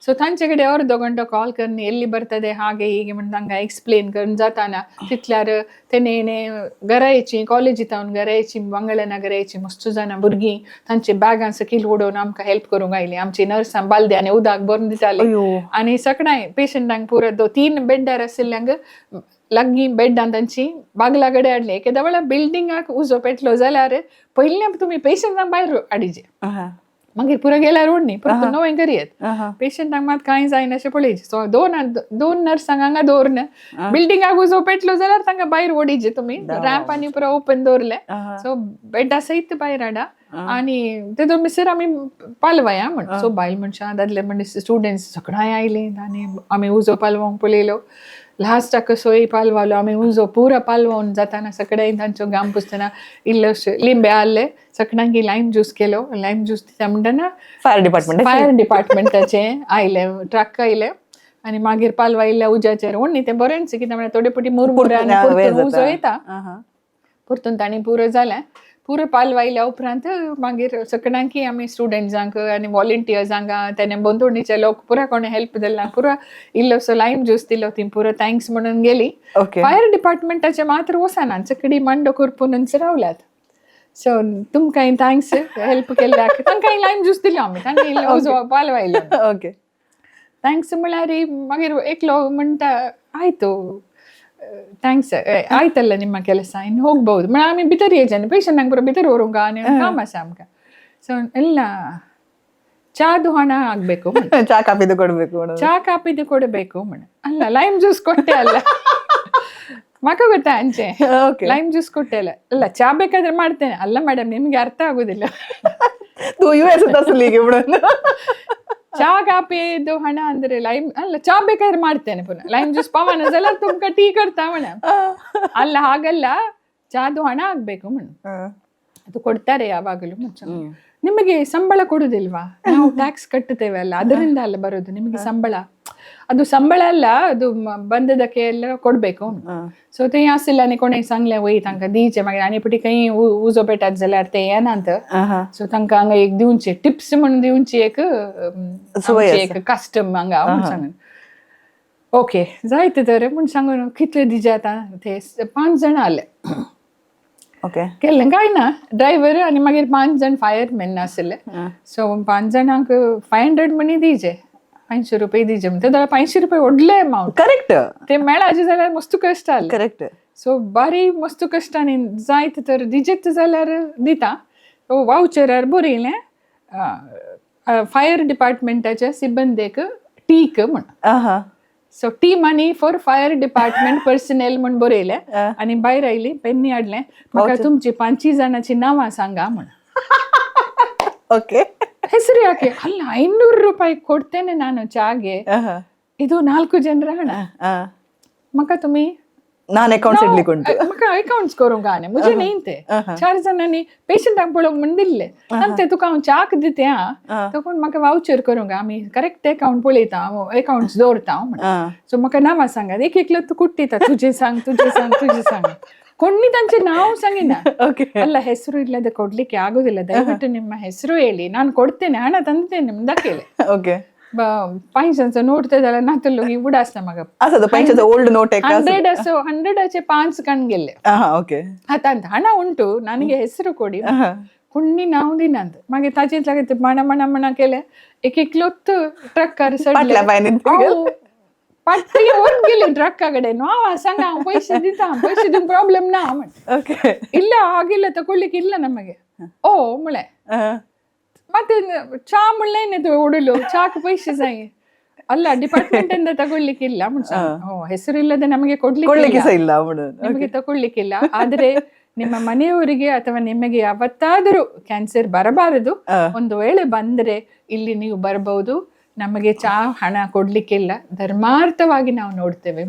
सो तांचे कडेन अर्दो घंटो कॉल करून एल्ली बರ್ತದೆ हागे हीगे म्हूण तांकां एक्सप्लेन करून जाताना तितल्यार तेणे घरा येची, कॉलेजींत घरा येची, मंगळना घरा येची मस्त जाणां भुरगीं तांची बॅगां सकयल उडोवन आमकां हेल्प करूंक आयलीं. आमची नर्सां बालद्यांनी आनी उदक भरून दिताली. आनी सगळ्यांक पेशंटांक पुरो दो तीन बेड्डार आशिल्ल्यांक लागीं बेड्डां तांची बागला कडेन हाडली. एकेदा वेळार बिल्डिंगाक उजो पेटलो जाल्यार पयलीं तुमी पेशंटांक भायर हाडिचे, मागीर पुरो गेल्यार ओडणी परत नवें करयेत. पेशंटांक मात कांय जायना अशें पळयचें. सो दोन दोन नर्सांक हांगा दवरन बिल्डिंगाक उजो पेटलो जाल्यार तांकां भायर ओडीचे तुमी. रॅम्प आनी पुरो ओपन दवरले, सो बेडा सयत भायर हाडा आनी तेतून भितर आमी पालवाया म्हण. सो बायल मनशां, दादले मनीस, स्टुडंट्स सगळ्यांय आयलीं आनी आमी उजो पालवंक पळयलो. लास्टाक सोय पालवालो आमी. उजो पुरो पालवून जाताना सगळ्यांनी तांचो घाम पुसतना इल्लो लिंबे आहले, सगळ्यांक लायम ज्यूस केलो. लायम ज्यूस दिता म्हणटना फायर डिपार्टमेंट. फायर डिपार्टमेंटाचे आयले, ट्रक आयले आनी मागीर पालवायल्ल्या उज्याचेर ओडणी तें बरेंच कितें म्हळ्यार थोडे पटी मुरमुरे आनी परतून उजो येता. परतून तांणी पुरो जालें. पुरो पालवायल्या उपरांत मागीर सगळ्यांकी आमी स्टुडंट्सांक आनी वॉलंटियर्सांक, तेणे बंदोडणीचे लोक पुरा कोणें हेल्प दिला, पुरो इल्लोसो लायम ज्यूस दिलो, ती पुरो thanks म्हणून गेली. फायर डिपार्टमेंटाचे मात्र वचना, सगळी मांडो करपूनच रावल्यात. सो तुमकांय thanks help केल्ल्याक. तांकांय लायम ज्यूस दिलो आमी, तांकां इल्लो उजो पालवायलो. Thanks म्हळ्यार मागीर एकलो म्हणटा, ಆಯ್ತು thanks, ಆಯ್ತಲ್ಲ ನಿಮ್ಮ ಕೆಲಸ, ಇನ್ನು ಹೋಗ್ಬಹುದು. म्हळ्यार आमी भितर येयचे न्ही, पेशंटांक पुरो भितर व्हरूंक आनी काम आसा आमकां. सो ಎಲ್ಲ ಚಾದು ಹಣ ಆಗ್ಬೇಕು म्हण. ಚಾ ಕಾಫಿದು ಕೊಡ್ಬೇಕು म्हणून. ಚಾ ಕಾಪಿದು ಕೊಡಬೇಕು म्हण. ಅಲ್ಲ, ಲೈಮ್ ಜ್ಯೂಸ್ ಕೊಟ್ಟೆ ಅಲ್ಲ, ಮಕ ಗೊತ್ತಾ ಅಂಚೆ. ಲೈಮ್ ಜ್ಯೂಸ್ ಕೊಟ್ಟೆ ಅಲ್ಲ. ಅಲ್ಲ, ಚಾ ಬೇಕಾದ್ರೆ ಮಾಡ್ತೇನೆ. ಅಲ್ಲ ಮೇಡಮ್, ನಿಮ್ಗೆ ಅರ್ಥ ಆಗುದಿಲ್ಲ. तू यू एस असली म्हणून. ಚಾ ಕಾಪಿದು ಹಣ ಅಂದ್ರೆ ಲೈಮ್ ಅಲ್ಲ, ಚಾ ಬೇಕಾದ್ರೆ ಮಾಡ್ತೇನೆ ಪುನಃ ಲೈಮ್ ಜ್ಯೂಸ್ ಪವನ ಸಲ ತುಮ್ಕ ಟೀ ಕರ್ತಾ ಮಣ. ಅಲ್ಲ, ಹಾಗಲ್ಲ, ಚಾದು ಹಣ ಆಗ್ಬೇಕು ಮಣ. ಅದು ಕೊಡ್ತಾರೆ ಯಾವಾಗಲೂ ಮುಂಚೆ. ನಿಮಗೆ ಸಂಬಳ ಕೊಡುದಿಲ್ವಾ? ನಾವು ಟ್ಯಾಕ್ಸ್ ಕಟ್ಟುತ್ತೇವೆ ಅಲ್ಲ, ಅದರಿಂದ ಅಲ್ಲ ಬರೋದು ನಿಮಗೆ ಸಂಬಳ. ಅದು ಸಂಬಳ ಅಲ್ಲ, ಅದು ಬಂದದಕ್ಕೆ ಎಲ್ಲ ಕೊಡ್ಬೇಕು. ಸೊ ते आशिल्ले कोणें सांगलें वय तांकां दिवचें, मागीर आनी पटी खंय उजो पेटात जाल्यार ते येनात. सो तांकां हांगा एक दिवचे टिप्स म्हणून दिवची एक संवय. आमची एक कस्टम हांगा म्हूण सांगून. ओके, जायते तर म्हूण सांगून कितले दिजे आतां ते 5 जाणां आले. केल्लें काय ना, ड्रायव्हर आनी मागीर 5 जाण फायरमॅन आशिल्ले. सो 5 जाणांक 500 मनी दिजे, 500 रुपये दिजे म्हणटा जाल्यार 500 रुपये व्हडले अमावंट. ते मेळाचे जाल्यार मस्त कश्ट आले. सो बारी मस्त कश्टांनी जायत तर दिजेत जाल्यार दिता. वावचरार बरयलें, फायर डिपार्टमेंटाच्या सिब्बंदेक टीक म्हण. So tea money for fire department personnel म्हण बरयलें आनी भायर आयली, पेन्नी हाडलें, म्हाका तुमची 5 जाणांची नांवां सांगा म्हण. ಹೆಸರು ಯಾಕೆ? ಅಲ್ಲ, 500 ರೂಪಾಯಿ ಕೊಡ್ತೇನೆ ನಾನು ಚಾಗೆ, ಇದು 4 ಜನರ ಹಣ. ಮಕ ತುಮಿ ನಾನು ಅಕೌಂಟ್ಸ್ ಇಡ್ಲಿಕ್ಕೆ ಉಂಟು. म्हाका अकाउंट्स करूंक आनी म्हजे न्ही ते 4 जाणांनी पेशंटाक पळोवंक म्हण दिल्ले आनी ते तुका हांव च्याक दिते आं, तो म्हाका वावचर करूंक, आमी करेक्ट अकाउंट पळयता, अकाउंट्स दवरता म्हण. सो म्हाका नांवां सांगात. एक एकलो तूं कुट्टिता, तुजें सांग, तुजें सांग, तुजें सांग. ಕೊಣ್ಣಿ ತಂಚೆ ನಾವು ಸಂಗಿನ. ಅಲ್ಲ, ಹೆಸರು ಇಲ್ಲದೆ ಕೊಡ್ಲಿಕ್ಕೆ ಆಗುದಿಲ್ಲ, ದಯವಿಟ್ಟು ನಿಮ್ಮ ಹೆಸರು ಹೇಳಿ, ನಾನು ಕೊಡ್ತೇನೆ, ಹಣ ತಂದಿದ್ದೇನೆ ನಿಮ್ದ ಕೇಳಿ. ಪೈಂಚಾಂಚೋ ನೋಟ್ जाल्यार नातलो की उडास म्हाका. आसा तो 500 ಓಲ್ಡ್ ನೋಟ್. 100 असो 100 5 ಕಣ್ಗೆಲ್ಲೆ. ಆತಂತ ಹಣ ಉಂಟು, ನನಗೆ ಹೆಸರು ಕೊಡಿ. ಕುಣ್ಣಿ ನಾವು ದಿನಂತ मागीर ताचेच लागीं मणा मणा मणा केले, एक एकलोच ट्रकार फाटल्या पांयांनी. पाटली व्हरून गेली ट्रक्का कडेन. हांव सांगा, हांव पयशे दिता, पयशे दिवंक प्रॉब्लेम ना म्हण. ಇಲ್ಲ, ಆಗಿಲ್ಲ, ತಗೊಳ್ಳಿಕ್ಕೆ ಇಲ್ಲ ನಮಗೆ. ಓ ಮುಳೆ ಮತ್ತೆ ಚಾ ಮುಳ್ಳೆನೆ ಉಡುಲು ಚಾಕ್ ಪೈಸೆ ಸಾಯಿ. ಅಲ್ಲ, ಡಿಪಾರ್ಟ್ಮೆಂಟ್ ಇಂದ ತಗೊಳ್ಲಿಕ್ಕಿಲ್ಲ. ಓ, ಹೆಸರು ಇಲ್ಲದೆ ನಮಗೆ ಕೊಡ್ಲಿಕ್ಕೆ ಕೊಡ್ಲಿಕ್ಕೆ ಸಹ ಇಲ್ಲ म्हणून. ನಿಮಗೆ ತಗೊಳ್ಲಿಕ್ಕಿಲ್ಲ. ಆದ್ರೆ ನಿಮ್ಮ ಮನೆಯವರಿಗೆ ಅಥವಾ ನಿಮಗೆ ಯಾವತ್ತಾದರೂ ಕ್ಯಾನ್ಸರ್ ಬರಬಾರದು, ಒಂದು ವೇಳೆ ಬಂದ್ರೆ ಇಲ್ಲಿ ನೀವು ಬರಬಹುದು. ನಮಗೆ ಚಾ ಹಣ ಕೊಡ್ಲಿಕ್ಕಿಲ್ಲ, ಧರ್ಮಾರ್ಥವಾಗಿ ನಾವು ನೋಡ್ತೇವೆ.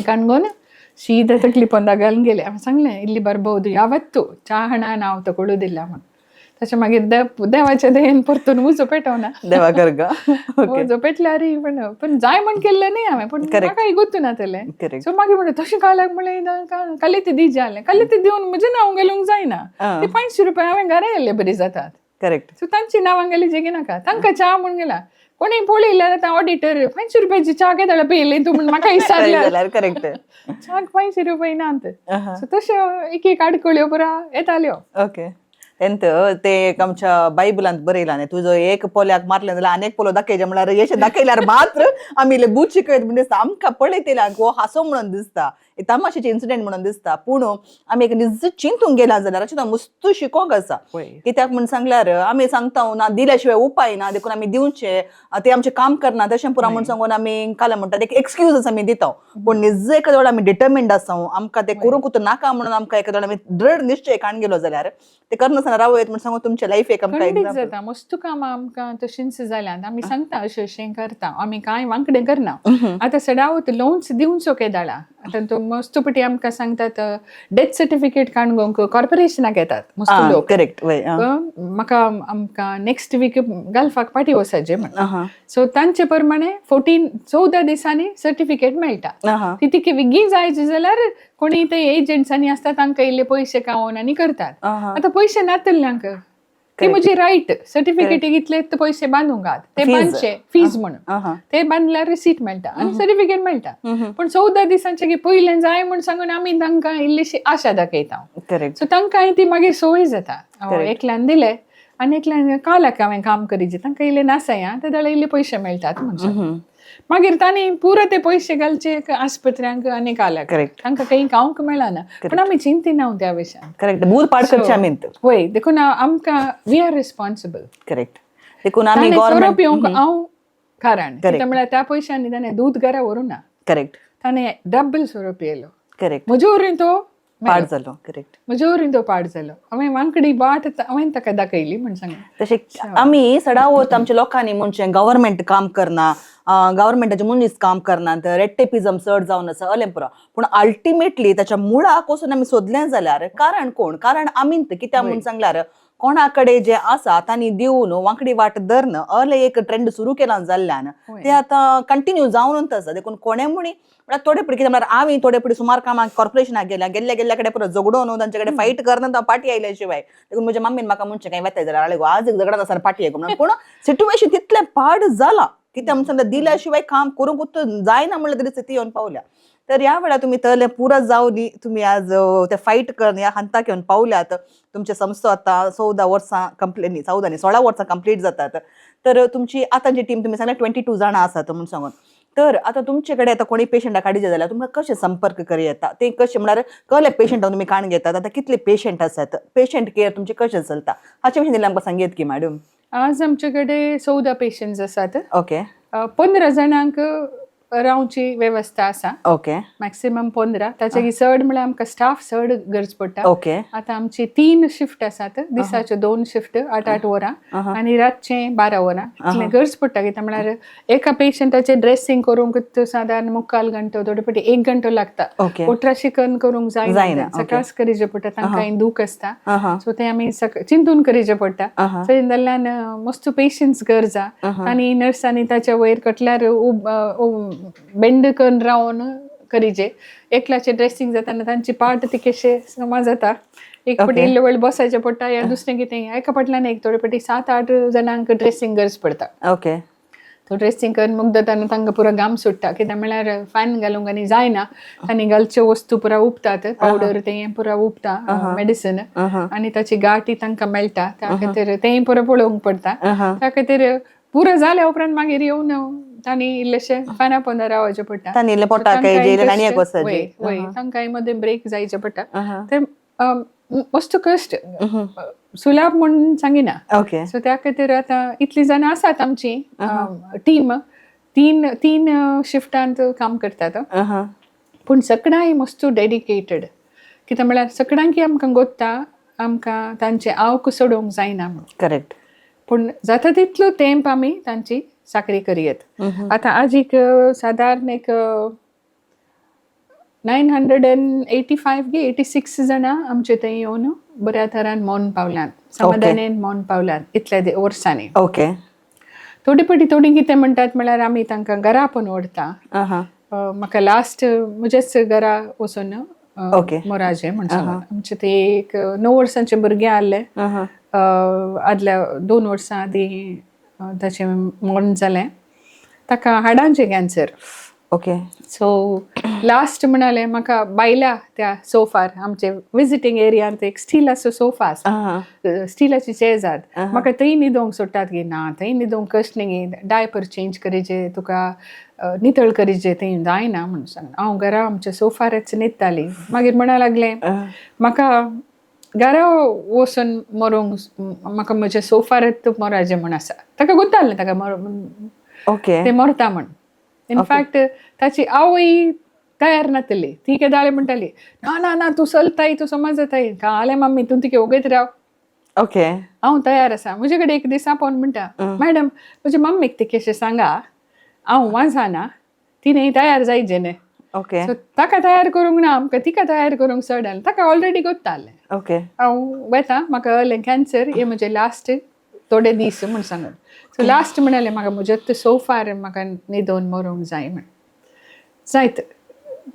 ಕಣ್ಗೋನ ಸೀದಾ ತಕ್ಲಿಪ್ ಒಂದಾಗ ಅಲ್ಗೆಲೆ ಅವ सांगलें, ಇಲ್ಲಿ ಬರ್ಬಹುದು ಯಾವತ್ತು, ಚಾ ಹಣ ನಾವು ತಗೊಳ್ಳೋದಿಲ್ಲ म्हण. तशें मागीर देवाच्या दयेन परतून उजो पेटवना. देवा करगा. उजो पेटल्यार पण पण जाय म्हण केल्लें न्ही हांवें, पण म्हाका गोत्तू नातलें. सो मागीर म्हणलें तशें कालाक म्हणलें कलेती दी जालें, कलेती दिवन म्हजें नांव घालूंक जायना. ते 500 रुपया हांवें घरा येयल्ले बरी जातात. सो तांची नांवां गेली जेगी नाका, तांकां च्या म्हूण गेला. कोणी पळयल्यार आतां ऑडिटर 500 रुपयाची च्या केदाळ पियेली तूं म्हण म्हाका विचारल्यार. च्याक 500 रुपये नात. सो तश्यो एक एक आडकळ्यो पुरा येताल्यो. ಎಂತ ते एक आमच्या बायबलांत बरयला न्ही, तुजो एक पोल्याक मारलें जाल्यार आनी एक पोलो दाखयचे म्हणल्यार येशे दाखयल्यार मात्र आमी इल्ले बूट शिकयत म्हण दिसता. आमकां पळयतल्यांक हो हांसो म्हणून दिसता, एक तमाशेचे इन्सिडेंट म्हणून दिसता, पूण आमी एक निज चिंतूंक गेला जाल्यार अशें मस्तू शिकोंक आसा. कित्याक म्हण सांगल्यार आमी सांगता ना, दिल्या शिवाय उपाय ना, देखून आमी दिवचे, ते आमचें काम करना तशें पुरा म्हण सांगून आमी काल म्हणटात एक एक्सक्यूज आमी दिता. पूण निज एखाद्या वेळार आमी डिटर्मिंड आसा, आमकां ते करूंक नाका म्हणून आमकां एखाद्या वेळार आमी दृढ निश्चय काण गेलो जाल्यार ते करनासतना रावं येत म्हण सांगून तुमच्या लायफ एक आमकां खंडीत example. जाता. मस्तू कामां आमकां तशींच जाल्यात. आमी सांगता अशें अशें करता, आमी कांय वांकडें करना. आतां सदांच लोन्स दिवचो केदाळा आतां तो मस्तू पटी आमकां सांगतात, डेथ सर्टिफिकेट काडूंक कॉर्पोरेशनाक येतात मस्तू लोक. करेक्ट वय म्हाका आमकां नेक्स्ट वीक गल्फाक पाटी वचाचे म्हण. सो तांचे प्रमाणे 14 14 दिसांनी सर्टिफिकेट मेळटा. ती तिके बेगीन जायचे जाल्यार कोणी ते एजंट्सांनी आसता, तांकां इल्ले पयशे खावोन आनी करतात. आतां पयशे नातल्ल्यांक ती म्हजी रायट, सर्टिफिकेट इतले पयशे बांदूंक आहात ते Fees. बांदचे फीज म्हणून, ते बांदल्यार रिसीट मेळटा आनी सर्टिफिकेट मेळटा. पूण 14 दिसांचे पयलें जाय म्हूण सांगून आमी तांकां इल्लीशी आशा दाखयता. सो तांकां ती मागीर संवय जाता. एकल्यान दिले आनी एकल्यान कालाक हांवें काम करीचे, तांकां इल्ले नासाय आं, ते जाल्यार इल्ले पयशे मेळटात म्हणून मागीर तांणी पुरो ते पयशे घालचे आस्पत्र्यांक आनी कालाक. तांकां काही खावंक मेळना, पूण आमी चिंतिना त्या विशयान. करेक्ट, भूत पाड करचे आमी. वय, देखून आमकां we are responsible. Correct. देखून आमी ताणें सोरो गव्हर्मेंट पिवंक हांव कारण कित्याक म्हळ्यार त्या पयशांनी ताणें दूद घरा व्हरूं ना. करेक्ट. ताणें डबल सोरो पियेलो. करेक्ट. म्हजे वरवीं तो पाड जालो. करेक्ट. म्हजे वरवीं तो पाड जालो. हांवें वांकडी वाट हांवें ताका दाखयली म्हण सांगलें. तशें आमी सडावत आमच्या लोकांनी म्हणचे गव्हर्मेंट काम करना, गव्हर्मेंटाचे मनीस काम करना, रेड टेपिझम चड जावन आसा अलें पुरो, पूण अल्टिमेटली ताच्या मुळाक वचून आमी सोदलें जाल्यार कारण कोण? कारण आमीच. कित्याक म्हूण सांगल्यार कोणा कडेन जे आसा तांणी दिवन वांकडी वाट धरून अलें एक ट्रेंड सुरू केला जाल्ल्यान ते आतां कंटिन्यू जावनूच आसा. देखून कोणें म्हणी म्हळ्यार थोडे पडी कितें म्हळ्यार आमी थोडे पडी सुमार कामाक कॉर्पोरेशनाक गेल्या गेल्ल्या गेल्ल्या कडेन पुरो झगडोन तांचे कडेन फायट करन पाटी आयल्या शिवाय. देखून म्हज्या मम्मीन म्हाका म्हणचें कांय वेताय जाल्यार आळे गो आज एक झगडान आसा पाटी आयको म्हणून, पूण सिट्युएशन तितलें पाड जालां कित्याक म्हूण सांगता दिल्या शिवाय काम करूंक जायना म्हणल्यार तरी स्थिती येवन पावल्या. तर ह्या वेळार तुमी तले पुरो जावन तुमी आज ते फायट करून ह्या हंताक येवन पावल्यात. तुमचे संस्था आतां 14 वर्सां कंप्लीट न्ही, 14 न्ही, 16 वर्सां कंप्लीट जातात. तर तुमची आतांची टीम तुमी सांगल्या 22 जाणां आसात म्हूण सांगून. तर आतां तुमचे कडेन आतां कोणी पेशंटाक काडीचे जाल्यार तुमकां कशें संपर्क करूं येता? ते कशें म्हळ्यार कहले पेशंटाक तुमी काण घेतात? आतां कितले पेशंट आसात? पेशंट केअर तुमचें कशें चलता हाचे विशीं आमकां सांगयत की मॅडम? आज आमचे कडेन 14 पेशंट्स आसात. ओके. 15 जाणांक रावची वेवस्था आसा. ओके. मॅक्सिमम 15, ताच्या चड म्हळ्यार आमकां स्टाफ चड गरज पडटा. ओके. आतां आमची 3 शिफ्ट आसात, दिसाच्यो 2 शिफ्ट 8-8 वरां आनी रातचें 12 वरां. इतलें गरज पडटा कित्याक म्हळ्यार एका पेशंटाचें ड्रेसिंग करूंक सादारण मुक्काल घंटो, थोडे फावटी 1 घंटो लागता. ओके. ओट्राशी करून करूंक जायना, सकाळच करीचें पडटा, तांकां दूख आसता. सो तें आमी चिंतून करीचें पडटा. सो जाल्ल्यान मस्त पेशंट्स गरज आहा आनी नर्सांनी ताच्या वयर कटल्यार बेंड करून रावन करीचे. एकल्याचे ड्रेसिंग जाताना तांची पाट तिकेशे समा जाता, एक फावटी इल्लो वेळ बसायचें पडटा या दुसरें कितें. एका फाटल्यान एक थोडे फावटी 7-8 जाणांक ड्रेसिंग गरज पडटा. ओके. तो ड्रेसिंग करून मुगदताना तांकां पुरो घाम सुट्टा, कित्याक म्हळ्यार फॅन घालूंक आनी जायना. तांणी घालच्यो वस्तू पुरा उपतात, पावडर तें पुरा उपता, मेडिसिन, आनी ताची गाठी तांकां मेळटा. त्या खातीर तेंय पुरो पळोवंक पडटा. त्या खातीर पुरो जाल्या उपरांत मागीर येवन तांणी इल्लेशे फॅना पोंदा रावचें पडटा. तांणी इल्लें पोटाक जेयलें आनी एक वचपाचें. वय, तांकांय मदें ब्रेक जायचें पडटा. ते मस्त कश्ट, सुलाभ म्हूण सांगिना. ओके. सो त्या खातीर आतां इतलीं जाणां आसात आमची टीम, 3 शिफ्टांत काम करतात. पूण सगळ्यांय मस्त डेडिकेटेड, कित्याक म्हळ्यार सगळ्यांकी आमकां गोत्ता आमकां तांचे आवक सोडोवंक जायना म्हूण. करेक्ट. पूण जाता तितलो तेंप आमी तांची चाकरी करयत. आतां आज एक सादारण एक 985 गे 86 जाणां आमचे थंय येवन बऱ्या तरान मौन पावल्यात, समाधानेन मौन पावल्यात इतल्या वर्सांनी. ओके. थोडी पटी थोडी कितें म्हणटात म्हळ्यार आमी तांकां घरा पण व्हरता. म्हाका लास्ट म्हज्याच घरा वचून मोराजें म्हण सांगून आमचे ते एक 9 वर्सांचें भुरगें आहलें. आदल्या 2 वर्सां आदीं ताचें मरण जालें, ताका हाडांचें कॅन्सर. ओके. सो लास्ट म्हणाले म्हाका बायल्या त्या सोफार, आमचे विजिटींग एरियांत एक स्टिलाचो सोफा आसा, स्टिलाची चेयर्स आहात, म्हाका थंय न्हिदोंक सोडटात गी ना, थंय न्हिदोंक कशें न्ही गी, डायपर चेंज करीचे, तुका नितळ करीचे, थंय जायना म्हूण सांग. हांव घरा आमच्या सोफारच न्हिदताली. मागीर म्हणा लागलें म्हाका घरा वचून मरूंक, म्हाका म्हज्या सोफारच मराचें म्हूण आसा. ताका गोत्तालें ताका ओके ते मरता म्हण. इनफॅक्ट ताची आवय तयार नातली, ती केदाळे म्हणटाली ना ना ना तूं चलताय, तूं समज जाताय. कालें मम्मी तूं तिके ओगेत राव, ओके हांव तयार आसा. म्हजे कडेन एक दीस आपोवन म्हणटा, मॅडम म्हजे मम्मीक ती केशें सांगा हांव वाजाना, तिणें तयार जायचे न्ही. ओके. सो ताका तयार करूंक ना, आमकां तिका तयार करूंक चड आसलें, ताका ऑलरेडी गोत्तालें. ओके. हांव वेता, म्हाका अलें कॅन्सर, हे म्हजे लास्ट थोडे दीस म्हूण सांगून. सो लास्ट म्हणालें म्हाका म्हज्या सोफार म्हाका न्हिदोन मरूंक जाय म्हण. जायत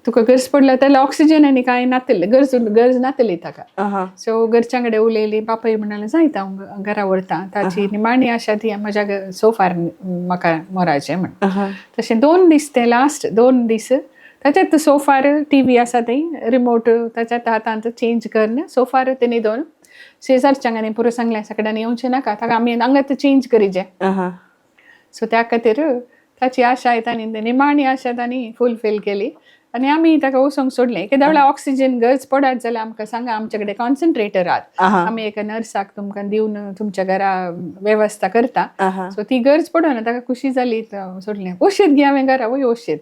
तुका गरज पडल्या जाल्यार ऑक्सिजन आनी कांय नातलें, गरज गरज नातली ताका. सो घरच्यां कडेन उलयली, बापाय म्हणालें जायत हांव घरा व्हरता, ताची निमाणी आशा ती म्हज्या सोफार म्हाका मराचें म्हण. तशें 2 दीस ते लास्ट 2 दीस ताच्यात सोफार टीव्ही आसा थंय रिमोट ताच्यात हातांत चेंज करून सोफार ते न्हिदोन शेजारच्यांक आनी पुरो सांगलें सगळ्यांनी येवचें नाका, ताका आमी हांगाच चेंज करीचे. सो त्या खातीर ताची आशा तांणी निमाणी आशा तांणी फुलफील केली. आनी आमी ताका वचोंक सोडलें. एकेदा वेळार ऑक्सिजन गरज पडत जाल्यार आमकां सांगा, आमचे कडेन कॉन्सन्ट्रेटर आहात, आमी एका नर्साक तुमकां दिवन तुमच्या घरा वेवस्था करता. सो ती गरज पडना. ताका खुशी जाली, सोडलें. औषध घे हांवें घरा वय औषध.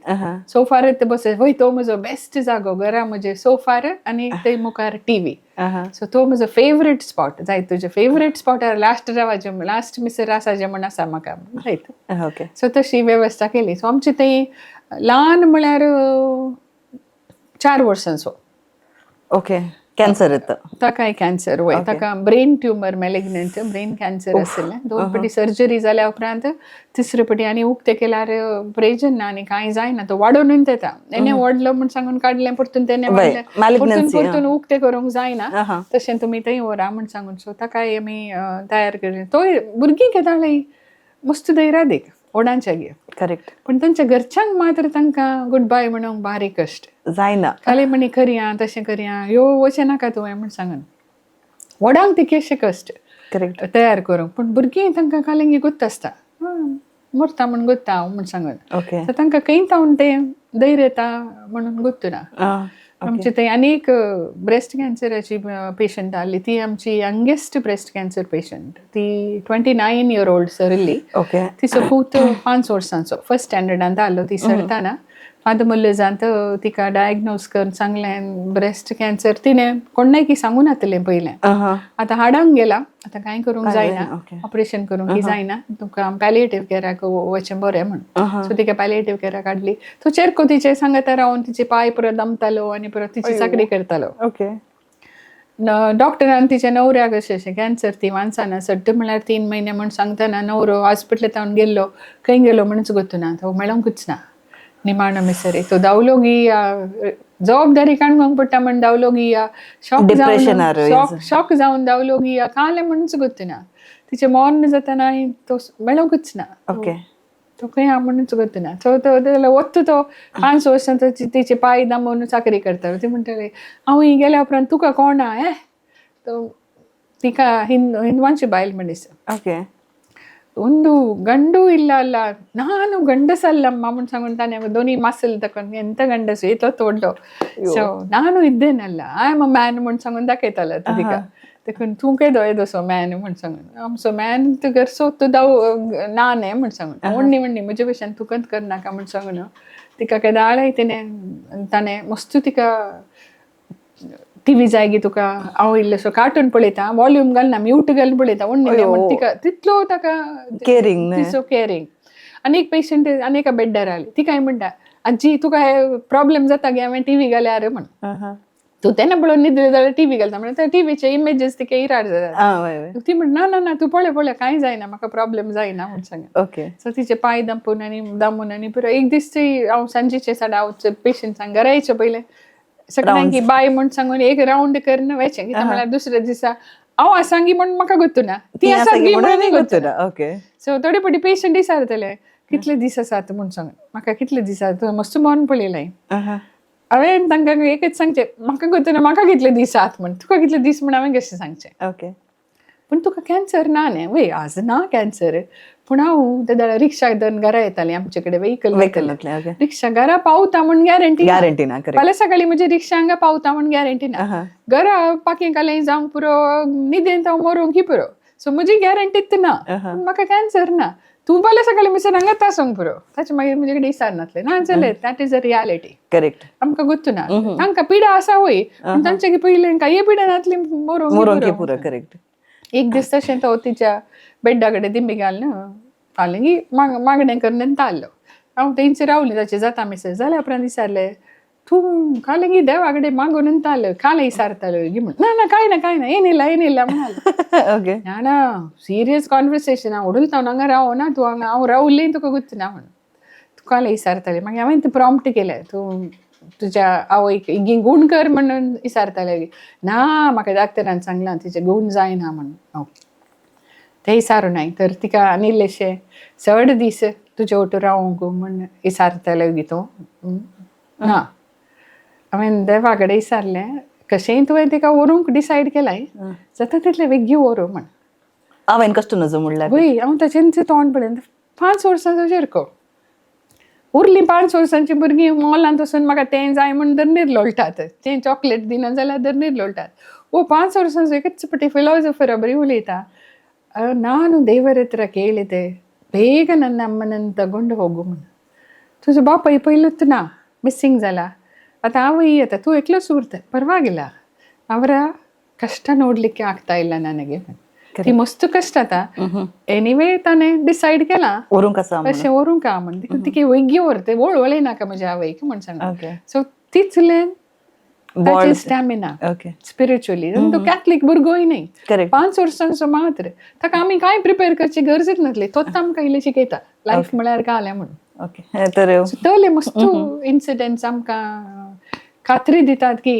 सोफार बस वय, तो म्हजो बेस्ट जागो घरा म्हजे सोफार आनी थंय मुखार टीव्ही. सो तो म्हजो फेवरेट स्पॉट जायत. तुजे फेवरेट स्पॉटार लास्ट रावाचें, लास्ट मिसर आसाचें म्हण आसा म्हाका जायत. सो तशी वेवस्था केली. सो आमची थंय ल्हान म्हळ्यार 4 वर्सांचो. ओके, कॅन्सर येतं. ताकाय कॅन्सर वय. ताका brain tumour, malignant brain cancer आशिल्लें. दोन पटी सर्जरी जाल्या उपरांत तिसरे पटी आनी उक्ते केल्यार प्रयोजन ना आनी कांय जायना, तो वाडोवन येता. तेणे व्हडलो म्हूण सांगून काडलें, परतून तेणे वाडलें, परतून malignancy, परतून उक्ते करूंक जायना, तशें तुमी थंय व्हरा म्हूण सांगून. सो ताकाय आमी तयार केलें. तोय भुरगीं केदाळाय मस्त धैर्यादीक व्हडांच्या गे. पूण तांच्या घरच्यांक मात्र तांकां गुड बाय म्हणूंक बारीक कश्ट. जायना. काले म्हणी करया, तशें करया, ह्यो वचें नाका तुवें म्हूण सांगून. व्हडांक तितकेशे कश्ट तयार करूंक, पूण भुरगीं तांकां कालेंगी गुत्त आसता, मरता म्हूण गुत्ता हांव म्हूण सांगून. सो तांकां खंय तावन तें धैर्य येता म्हणून गुत्त ना. आमचे थंय आनी एक ब्रेस्ट कॅन्सराची पेशंट आहली, ती आमची यंगेस्ट ब्रेस्ट कॅन्सर पेशंट. ती 29 इयर ओल्ड सरिल्ली. तिचो पूत 5 वर्सांचो, फर्स्ट स्टँडर्डांत आहलो. ती सरताना फादर मुल्लजांत तिका डायग्नोज करून सांगलें ब्रेस्ट कॅन्सर. तिणें कोणाय सांगू नातलें पयलें. आतां हाडांक गेला, आतां कांय करूंक जायना, ऑपरेशन करूंक की जायना, तुका पॅलिएटीव केराक वचें बरें म्हण. सो तिका पॅलिएटीव केराक हाडली. तो चेरको तिचे सांगता रावन तिचे पांय परत दमतालो आनी परत तिची चाकरी करतालो. डॉक्टरान तिच्या नवऱ्याक अशें अशें कॅन्सर, ती वांचना, सट्ट म्हळ्यार 3 म्हयने म्हूण सांगतना नवरो हॉस्पिटलांत गेल्लो, खंय गेलो म्हणूच गोत्तुना, तो मेळोंकूच ना. निमाणो मिसरी तो धांवलो गी, जबाबदारी काणकोंक पडटा म्हण धांवलो गी, शॉक Depression जावन आर शॉक जावन धांवलो गी, कालें म्हणूच गोत्तुना. तिचें मर्ण जातना तो मेळोंकूच ना. तो खंय हा म्हणूच गोत्तुना. सो तो जाल्यार वत्त तो 5 वर्सां तिचे पांय दामून चाकरी करतालो. ती म्हणटाली, हांव ही गेल्या उपरांत तुका कोण हा हे. तो तिका हिंदवांची बायल मनीस. ಒಂದು ಗಂಡು ಇಲ್ಲ ಅಲ್ಲ, ನಾನು ಗಂಡಸಲ್ಲಮ್ಮ म्हूण सांगून ताणें दोनी मासल दाखोवन, ಎಂತ ಗಂಡಸು ಏತೋ ತೋಡ್लो, सो ನಾನು ಇದ್ದೇನಲ್ಲ, I am a man म्हूण सांगून दाखयतालो तो तिका. देखून तूं केदो येदोसो मॅन म्हूण सांगून, आमचो मॅन तूं घरचो तूं दाव ना न्ही म्हूण सांगून. व्हडली म्हणली म्हजे भशेन तुकंत करनाका म्हूण सांगून. तिका केदाळाय तिणें ताणें मस्तू तिका टिवी जाय गी तुका, हांव इल्लेसो कार्टून पळयता, वॉल्यूम घालना, म्यूट घालून पळयता व्हडली म्हण. तिका तितलो ताका केरींग न्हय. तिचो केरींग. आनी एक पेशंट आनी एका बेड्डार आली. ती काय म्हणटा, आजी तुका प्रॉब्लेम जाता गे हांवें टिवी घाल्यार म्हण. तूं तेन्ना पळोवन न्हिदले जाल्यार टिवी घालता म्हणल्यार टिवीचे इमेजीस तिका इराड जाता. आं, वय वय. ती म्हण, ना ना ना, तूं पळय पळय, कांय जायना म्हाका, प्रॉब्लेम जायना म्हूण सांग. सो तिचे पांय दामून आनी दामून आनी पुरो. एक दीस ती हांव सांजेचे 8:30 पेशंट्सांक घरा येवचे पयलें सगळ्यांक बाय म्हूण सांगून एक रावंड करून वचें. कित्याक म्हळ्यार दुसऱ्या दिसा हांव आसांगी म्हूण म्हाका गोत्तुना, ती आसा गी म्हणून गोत्तुना. सो थोडे पटी पेशंट विचारतले कितले दीस आसात म्हूण सांगून म्हाका, कितले दीस आसात, तुवें मस्त मन पळयलें. हांवें तांकां एकच सांगचें, म्हाका गोत्तुना म्हाका कितले दीस आसात म्हण, तुका कितले दीस म्हण हांवें कशें सांगचें. पूण तुका कॅन्सर ना न्ही वय, आज ना कॅन्सर, पूण हांव ते रिक्षा धरून घरा येतालें, आमचे कडेन व्हेकल. व्हेकल नासलें, ओके. रिक्षा घरा पावता म्हूण गॅरंटी. गॅरंटी ना, करेक्ट. फाल्यां सकाळी म्हजी रिक्षा हांगा पावता म्हूण गॅरंटी ना. घरा पाकीं कालें जावंक पुरो, न्हिदेंत हांव मरूंक की पुरो. सो म्हजी गॅरंटीच ना, पूण म्हाका कॅन्सर ना. तूं फाल्यां सकाळी म्हणसर हांगाच आसूंक पुरो. ताचे मागीर म्हजे कडेन विचार नासलें ना जाल्यार that is a reality. आमकां गोत्तू ना तांकां पिडा आसा वय, पूण तांचे पयलीं कांय पिडा नासली, मरूंक मरोंक की पुरो, करेक्ट. एक दीस तशें तो तिच्या बेड्डा कडेन दिंबी घालून घालें की मागणें करून ताल्लो. हांव थंयच रावलें. ताचें जाता मिसेस जाल्या उपरांत विचारलें, तूं कालें की देवा कडेन मागून तालो कालें विचारतालो गी म्हण. ना ना, कांय ना, कांय ना, येयनिल्ला येयनिल्ला म्हणालो. ना ना, सिरियस कॉन्वर्सेशन. हांव उडुलता हांगा राव ना तूं हांगा, हांव रावलें तुका गुत्त ना म्हण. तुका कालें विचारतालें. मागीर हांवें तें प्रॉम्प्ट केलें, तूं तुज्या आवयक इगी गूण कर म्हणून विचारतालें. ना, म्हाका डाक्टरान सांगलां तिचें गूण जायना म्हण. ओके, तें विचारूं नाय तर तिका आनी इल्लेशें चड दीस तुजे ओटू रावंक म्हण विचारतालें गी तूं. ना, हांवें देवा कडेन विचारलें, कशेंय तुवें तिका व्हरूंक डिसायड केलाय, जाता तितलें बेगीन व्हरू म्हण. हांवें कश्ट नजो म्हणल्यार. वय, हांव ताचें तोंड पळयलें, 5 वर्सांचो चेरको. उरलीं 5 वर्सांची भुरगीं मॉलांत वचून म्हाका तें जाय म्हूण दर्नीर लोळटात, तें चॉकलेट दिना जाल्यार दर्नीर लोळटात. ಓ 5 वर्सांचो एकच ಪಟಿ ಫಿಲಾಸಫರ್ ಬರೀ ಉಲೈತಾ, ನಾನು ದೇವರ ಹತ್ರ ಕೇಳಿದೆ ಬೇಗ ನನ್ನ ಅಮ್ಮನನ್ನು ತಗೊಂಡು ಹೋಗು म्हणून. तुजो बापाय पयलूच ना, मिसींग जाला, आतां आवय येता, तूं एकलोच उरता, ಪರವಾಗಿಲ್ಲ, ಅವರ ಕಷ್ಟ ನೋಡ್ಲಿಕ್ಕೆ ಆಗ್ತಾ ಇಲ್ಲ ನನಗೆ. ती मस्त कश्ट आतां एनिवे ताणें डिसायड केलां व्हरूंक आसा म्हणून. अशें व्हरूंक आहा म्हण. देखून तिका वग्गी व्हरता, वळवळय नाका म्हज्या आवयक म्हण सांगून. सो तितलें ताची स्टॅमिना स्पिरिच्युअली. तो कॅथलीक भुरगोय न्हय, 5 वर्सांचो मात्र. ताका आमी कांय प्रिपेर करची गरजच नासली, तोच आमकां इल्लें शिकयता लायफ म्हळ्यार कालें म्हणून. तर तले मस्त इन्सिडंट्स आमकां खात्री दितात की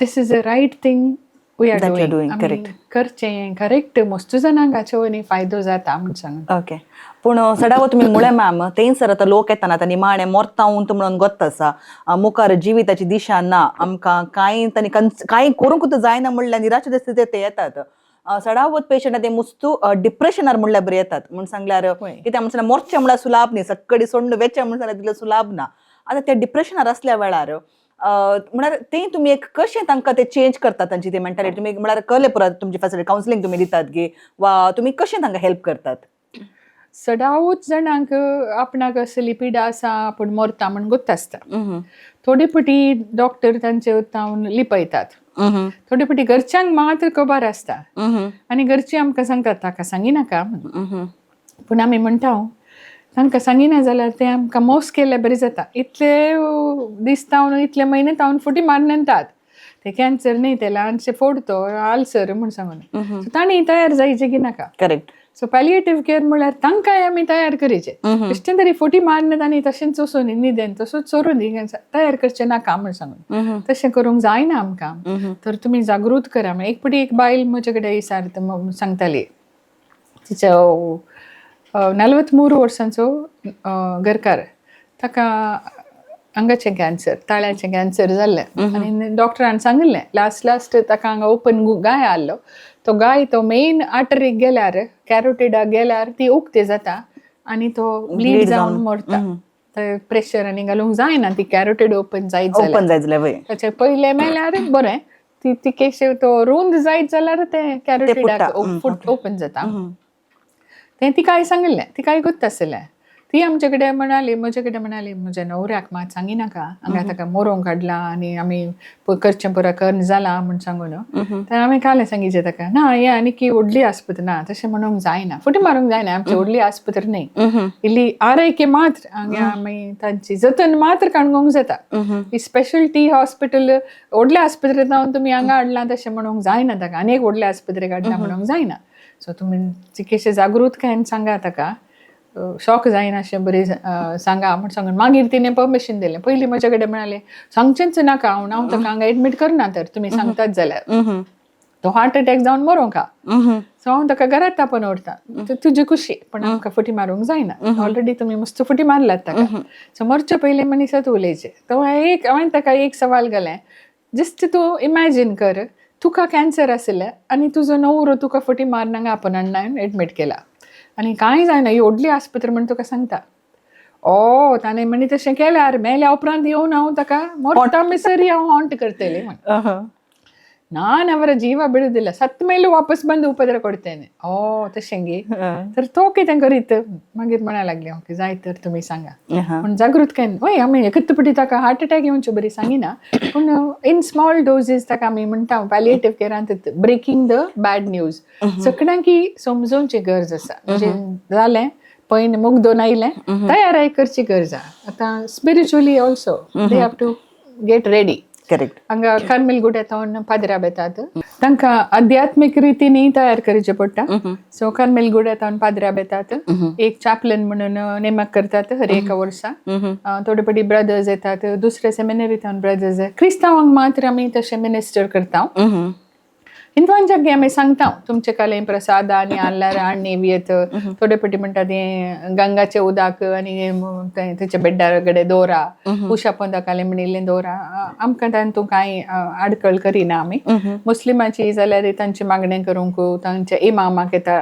this is a right thing we are That you are doing. doing, correct. करचें करेक्ट, मस्त जाणांक हाचो न्ही फायदो जाता म्हण सांगून. ओके, पूण सडावो तुमी मुळे मॅम, थंयसर आतां लोक येताना आतां निमाणें मोरता उंत म्हणून गोत्त आसा, मुखार जिविताची दिशा ना आमकां, कांय तांणी कांय करूंकूच जायना म्हणल्यार निराशे स्थितींत ते येतात. सडावत पेशंट ते मुस्तू डिप्रेशनार म्हणल्यार बरे येतात म्हूण सांगल्यार, कित्याक म्हण सांगल्यार मोरचें म्हणल्यार सुलाभ न्ही, सक्कडी सोंड वेचें म्हण सांगल्यार तितलें सुलाभ ना. आतां त्या डिप्रेशनार असल्या वेळार म्हळ्यार ते तुमी एक कशें तांकां ते चेंज करतात तांची ती मेंटालिटी? तुमी म्हळ्यार कळ्ळें पुराय तुमची फॅसिलिटी कावन्सिलींग तुमी दितात गे वा तुमी कशें तांकां हेल्प करतात? सदांच जाणांक आपणाक असली पिडा आसा, आपूण मरता म्हण गोत्त आसता. थोडे पटी डॉक्टर तांचे वतावन लिपयतात, थोडे पटी घरच्यांक मात्र खबर आसता आनी घरचीं आमकां सांगतात ताका सांगिनाका म्हणून. पूण आमी म्हणटा तांकां सांगिना जाल्यार ते आमकां मोस केल्यार बरें जाता. इतले दीस तावन, इतले म्हयने तावन फुटी मारून येतात, ते कॅन्सर न्ही, ते ल्हानशे फोडतो आल्सर म्हूण सांगून. सो तांणी तयार जायचे की नाका. सो पॅलिएटीव केअर म्हळ्यार तांकांय आमी तयार करीचे, बेश्टें तरी फुटी मारून तांणी तशेंच वचून न्हिदेन तसोच चोरून दी तयार करचें नाका म्हूण सांगून. तशें करूंक जायना आमकां, तर तुमी जागृत करा. एक पटी एक बायल म्हजे कडेन विचारता सांगताली, तिचो 43 वर्सांचो घरकार, ताका हांगाचें कॅन्सर, ताळ्याचें कॅन्सर जाल्लें आनी डॉक्टरान सांगिल्लें लास्ट लास्ट ताका हांगा ओपन गाय आहलो, तो गाय तो मेन आर्टरीक गेल्यार, कॅरोटिडाक गेल्यार ती उक्ती जाता आनी तो ब्लीड जावन मरता. प्रेशर आनी घालूंक जायना ती कॅरोटीड ओपन जायत जाल्यार. ओपन जायत जाल्यार वय. ताचे पयलें मेल्यार बरें, ती तिकेशे तो रूंद जायत जाल्यार तें कॅरोटिडाक ओपन जाता. तें तिकाय सांगिल्लें, तिकाय गोत्त आशिल्लें. ती आमचे कडेन म्हणाली, म्हजे कडेन म्हणाली, म्हज्या न्हवऱ्याक मात सांगिनाका, हांगा ताका मोरोंक हाडला आनी आमी करचें पुरो कर्न जालां म्हूण सांगून. तर हांवें कालें सांगिचें ताका, ना हें आनी की व्हडली आस्पत्र ना, तशें म्हणूंक जायना, फुटी मारूंक जायना, आमची व्हडली आस्पत्र न्ही, इल्ली आरोग्य मात्र हांगा आमी तांची जतन मात्र काडूंक जाता. ही स्पेशलिटी हॉस्पिटल व्हडल्या आस्पत्रेंत जावन तुमी हांगा हाडलां तशें म्हणूंक जायना ताका, आनी एक व्हडल्या आस्पत्रेक हाडलां म्हणूंक जायना. सो तुमी चिकित्से जागृतकायेन सांगा ताका, शॉक जायना अशें बरें सांगा म्हण सांगून मागीर तिणें परमिशन दिलें. पयलीं म्हजे कडेन म्हणालें सांगचेंच नाका, हांव हांव ताका हांगा एडमीट करना तर तुमी सांगतात जाल्यार, तो हार्ट अटॅक जावन मरोंक हा, सो हांव ताका घरात तापोवन व्हरता, तुजी खुशी, पण आमकां फटी मारूंक जायना, ऑलरेडी तुमी मस्त फटी मारलात ताका. सो मरचे पयलीं मनीसात उलयचें. तो एक हांवें ताका एक सवाल घालें, जस्ट तूं इमॅजीन कर, तुका कॅन्सर आशिल्लें आनी तुजो न्हवरो तुका फटी मारून हांगा आपोवन हाडून एडमीट केला आनी कांय जायना, ही व्हडली आस्पत्र म्हण तुका सांगता. ओ ताणें म्हणी तशें केल्यार मेल्या उपरांत येवन हांव ताका मरता मिसरी हांव हॉन्ट करतलें म्हण. ನಾನು ಅವರ ಜೀವ ಬಿಡುದಿಲ್ಲ, ಸತ್ತ ಮೇಲೂ ವಾಪಸ್ ಬಂದು ಉಪದ್ರ ಕೊಡ್ತೇನೆ. ओ तशें गे, तर तो कितें करीत मागीर म्हणा लागले, ओके जाय तर तुमी सांगा पूण जागृतकायेन. वय आमी एकच पटी ताका हार्ट अटॅक येवचे बरी सांगिना, पूण इन स्मॉल डोजीस ताका आमी म्हणटा पॅलिएटीव केअरांत ब्रेकींग the bad news, सगळ्यांकी समजोवची गरज आसा. म्हणजे जालें पयन मुगदोन आयलें, तयाराय करची गरज आसा. आतां spiritually also they have to get ready. हांगा कार्मेल गुड्याथावन पाद्राब येतात, तांकां आध्यात्मीक रितीन तयार करचें पडटा. सो कार्मेल गुड्याथावन पाद्राब येतात, एक चॅपलन म्हणून नेमक करतात हर एका वर्सा. थोडे पटी ब्रदर्स येतात, दुसरे सेमिनरीथावन ब्रदर्स, क्रिस्तांवांक मात्र आमी तशें मिनिस्टर करता. हिंदवांच्या आमी सांगता, तुमचे काले प्रसाद आनी आल्लार आनी येत. थोडे पटी म्हणटा तें गंगाचे उदक आनी तेच्या बेड्डार कडेन दोरा, उशा पोंदा काले म्हणिल्लें दोरा. आमकां तांतूं कांय आडखळ करिना आमी. मुस्लिमाची जाल्यार तांची मागणें करूंक तांच्या इमामाक येता,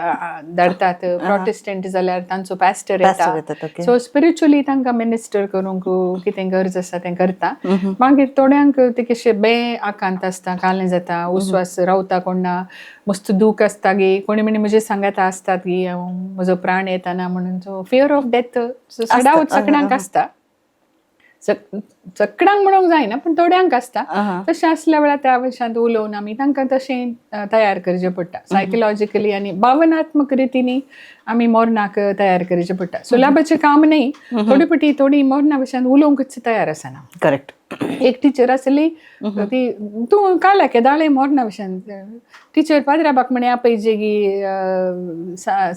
धाडटात. प्रोटेस्टंट जाल्यार तांचो पॅस्टर Pastor येता. येतात, okay. सो स्पिरिच्युअली तांकां मिनिस्टर करूंक कितें गरज आसा तें करता. मागीर थोड्यांक ते कशे बे आकांत आसता, कालें जाता, उस्वास रावता कोणा, मस्त दूख आसता गी. कोणी म्हणी म्हजे सांगाता आसतात गी, हांव म्हजो प्राण येताना म्हणून. सो फियर ऑफ डेथ सदांच सगळ्यांक आसता. सगळ्यांक म्हणूंक जायना, पण थोड्यांक आसता. तशें आसल्या वेळार त्या विशयांत उलोवन आमी तांकां तशें तयार करचें पडटा सायकोलॉजिकली आनी भावनात्मक रितीनी आमी मरणाक तयार करचें पडटा. सुलाभाचें काम न्ही. थोडे पटी थोडी मरणा विशयांत उलोवंकच तयार आसना. एक टिचर आसली ती, तूं काल्या केदाळे मरणा विशयांत टिचर पाद्राबाक म्हणे आपयजे गी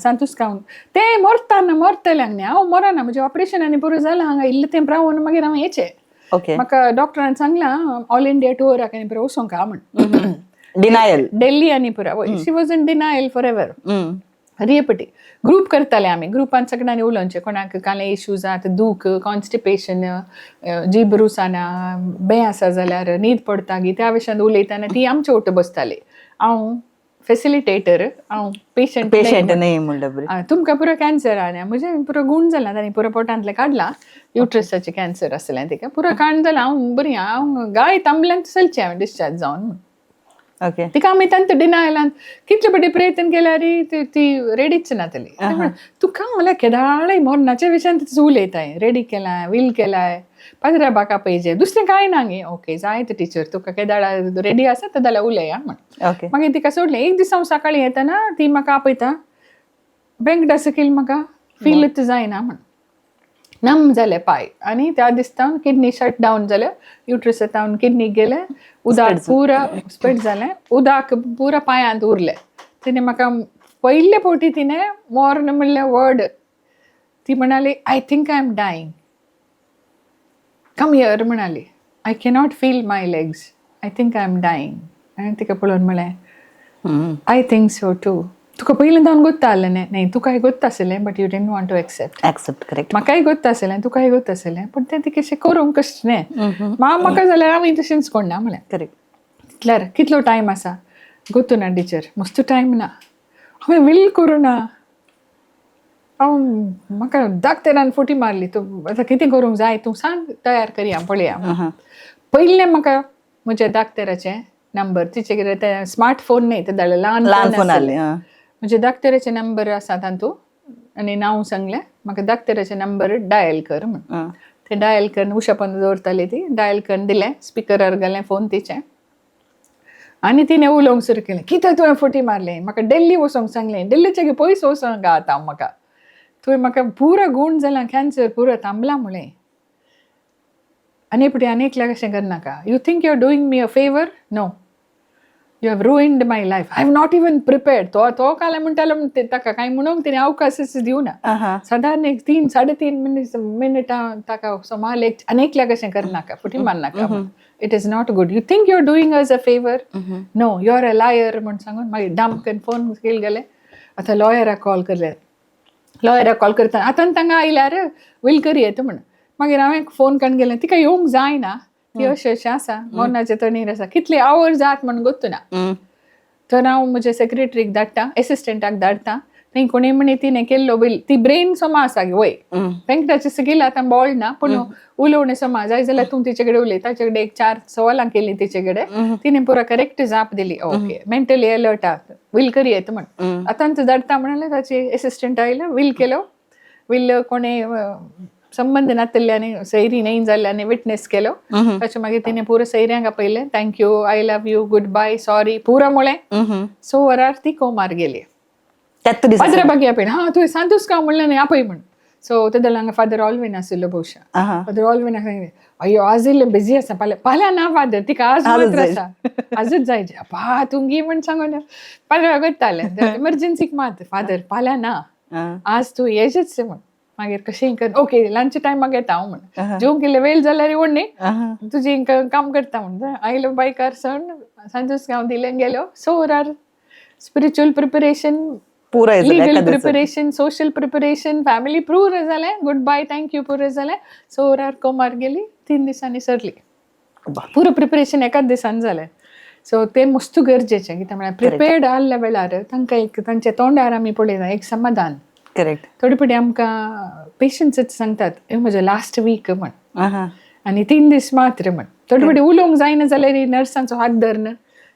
सांतुस्कावन. ते मरताना मरतल्यांक न्ही, हांव मरना, म्हजें ऑपरेशन आनी पुरो जालां, हांगा इल्लें तें रावन मागीर हांव येचें. म्हाका डॉक्टरान सांगलां ऑल इंडिया टुअराक आनी पुरो वचोंक हा म्हण. डिनायल. डेल्ली आनी पुरा. She was in denial forever. रियपटी ग्रूप करताले आमी. ग्रुपान सगळ्यांनी उलोवचें, कोणाक कांय इश्यूज आहात, दूख, कॉन्स्टिपेशन, जीब रुसाना, बे आसा जाल्यार न्हीद पडटा गी, त्या विशयांत उलयतना ती आमचे ओट बसताली. हांव फेसिलिटेटर, हांव पेशंट. पेशंट न्ही म्हणलं बरें. तुमकां पुरो कॅन्सर आहा, म्हजें पुरो गूण जाला, तांणी पुरो पोटांतलें काडलां. युट्रसाचें कॅन्सर आसलें तिका, पुरो काण जालां, हांव बरी, हांव गाय तांबल्यान चलचें हांवें डिस्चार्ज जावन. तिका आमी तांकां डिनायलान कितले पटी प्रयत्न केल्यार ती ती रेडीच नातली. तुका म्हणल्यार केदाळय मरणाच्या विशयान तितून उलयताय, रेडी केलाय, will केलाय, पाद्रा बाका पळयजे, दुसरें कांय ना गे. ओके, जाय ते टिचर, तुका केदाळा रेडी आसा तर जाल्यार उलया म्हण. मागीर तिका सोडलें. एक दीस हांव सकाळीं येतना ती म्हाका आपयता, बँक सकयल म्हाका फीलच जायना म्हण. नम जाले पांय आनी त्या दिसता किडनी शट डावन जाले. युट्रस तावन किडनीक गेले, उदक पुरा स्प्रेड जालें, उदक पुरा पांयांत उरलें. तिणें म्हाका पयले फावटी तिणें मर्ण म्हणलें वर्ड. ती म्हणाली, "I think I am dying. Come here," म्हणाली, "I cannot feel my legs. I think I am dying." आनी तिका पळोवन म्हळें, "I think so too. तुका पयलीं जावन गोत्ता आसलें न्ही? न्ही, तुकाय गोत्ता आसलें, but you didn't want to accept." Accept, correct. म्हाकाय गोत्ता आसलें, तुकाय गोत्ता आसलें, पूण तें तिकेशें करूंक कशें न्ही. म्हाका जाल्यार हांव तशेंच कोणना म्हळें. तितल्यार कितलो टायम आसा? गोत्तू ना टिचर, मस्त टायम ना. हांवें will करूं ना. हांव म्हाका दाक्तेरान फुटी मारली. तूं आतां कितें करूंक जाय तूं सांग, तयार करया पळया. पयलें म्हाका म्हज्या दाक्तेराचें नंबर, तिचे कितें ते स्मार्ट फोन न्ही ते जाल्यार, ल्हान ल्हान फोन आसले. आसले. म्हज्या दाक्तेराचे नंबर आसा तातूंत आनी नांव सांगलें, म्हाका दाक्तेराचे नंबर डायल कर म्हण. ते डायल करून उशा पोंदा दवरताली ती, डायल करून दिलें, स्पिकरार घालें फोन तिचें आनी तिणें उलोवंक सुरू केलें, कितें तुवें फटी मारलें? म्हाका डेल्ली वचोंक सांगलें, डेल्लीचे पयस वचोंक आतां म्हाका. तुवें म्हाका पुरो गूण जाला, कॅन्सर पुरो थांबला म्हणलें. आनी पटी आनी एकल्याक अशें करनाका. You think you are doing me a favour? No, you have ruined my life. I have not even prepared. तो तो काल म्हणटालो ताका कांय म्हणूंक तिणें अवकाशच दिवना. सादारण एक 3-3.5 मिनिटां ताका सोमाल एक, आनी एकल्याक अशें करनाका, फटी मारनाका, it is not good. You think you are doing us a favour? No, you are a liar म्हूण सांगून मागीर डामकन फोन केल गेले. आतां लॉयराक कॉल करले. लॉयराक कॉल करता आतां तांगा आयल्यार will कर येता म्हण. मागीर हांवें फोन करून गेलें, तिका येवंक जायना, ती अशें अशें आसा, मरणाचे तणीर आसा, कितले our जात म्हण गोत्तू ना. तर हांव म्हज्या सेक्रेटरीक धाडटा, एसिस्टंटाक धाडटा. थंय कोणी म्हणी तिणें केल्लो बील, ती ब्रेन समा आसा वय, वेंकटाचे सगळी आतां बोळ ना, पूण उलोवणें समा जाय जाल्यार तूं तिचे कडेन उलय. ताचे कडेन एक चार सवालां केलीं तिचे कडेन, तिणें पुरो करेक्ट जाप दिली. ओके, मेंटली अलर्ट आहा, will कर येता म्हण. आतां धाडटा म्हणलें. ताचे एसिस्टंट आयले, will केलो. Will कोणे संबंद नातिल्ल्यानी, सैरी न्ही जाल्ल्यानी विटनेस केलो. ताचे मागीर तिणें पुरो सैऱ्यांक आपयलें, "Thank you, I love you, good bye, sorry," पुरो म्हळें. सो वरार ती कोमार गेली. त्यात दीस फादरा बागी आपय. हा, तुवें सांतूस का म्हणलें न्ही, आपय म्हण. सो ते हांगा फादर ऑलविन आशिल्लो बहुशा. फादर ऑलविन सांगलें, अय्यो, आज इल्लें बिजी आसा फाल्यां. फाल्यां ना फादर, तिका आज आजच मात्र जाय. आसा, आजच जायचे. पा तुंगी म्हण सांगून फादर करतालें इमर्जन्सीक मात, फादर फाल्यां ना, आज तूं येजेच म्हण. मागीर कशें कर, ओके लंच टायमाक येता हांव म्हण, जेवंक इल्लें वेळ जाल्यार व्हडली तुजी काम करता म्हण. आयलो बायकार सण सांजूच हांव दिलें गेलो. 6 वरार स्पिरिच्युअल प्रिपरेशन, पुराय जालें लिगल एका दिसान. प्रिपरेशन, सोशल प्रिपरेशन, फॅमिली पुरो जालें, गुड बाय thank you पुरो जालें. 6 वरार कोमार गेली, 3 दिसांनी सरली. पुरो प्रिपरेशन एकाच दिसान जालें. सो तें मस्त गरजेचें, कित्याक म्हळ्यार प्रिपेर्ड आहल्या वेळार तांकां एक तांच्या तोंडार आमी पळयता एक समाधान. थोडे फावटी आमकां पेशंट्सच सांगतात, हे म्हजें लास्ट वीक म्हण आनी 3 दीस मात्र म्हण. थोडे फावटी उलोवंक जायना जाल्यार नर्सांचो हात धरून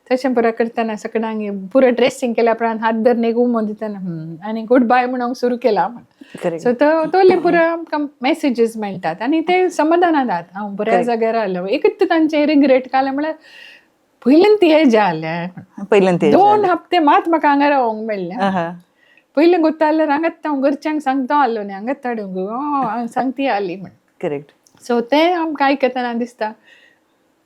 तशें पुरो करतना सगळ्यांक पुरो ड्रेसिंग केल्या उपरांत हात धरून एक उमो दितना आनी गुड बाय म्हणूंक सुरू केला म्हण. सो तोले पुरो आमकां मॅसेजीस मेळटात आनी ते समाधानान जातात, हांव बऱ्या जाग्यार आयलो. एकूच तांचे रिग्रेट काडलें म्हळ्यार पयलीं ती एज आसलें, पयल्यान ते 2 हप्ते मात म्हाका हांगा रावंक मेळ्ळें. पयलीं गोत्ता जाल्यार हांगाच हांव घरच्यांक सांगता आसलो न्ही, हांगाच हाडूंक हांव सांगती आसली म्हण. सो तें आमकां आयकतना दिसता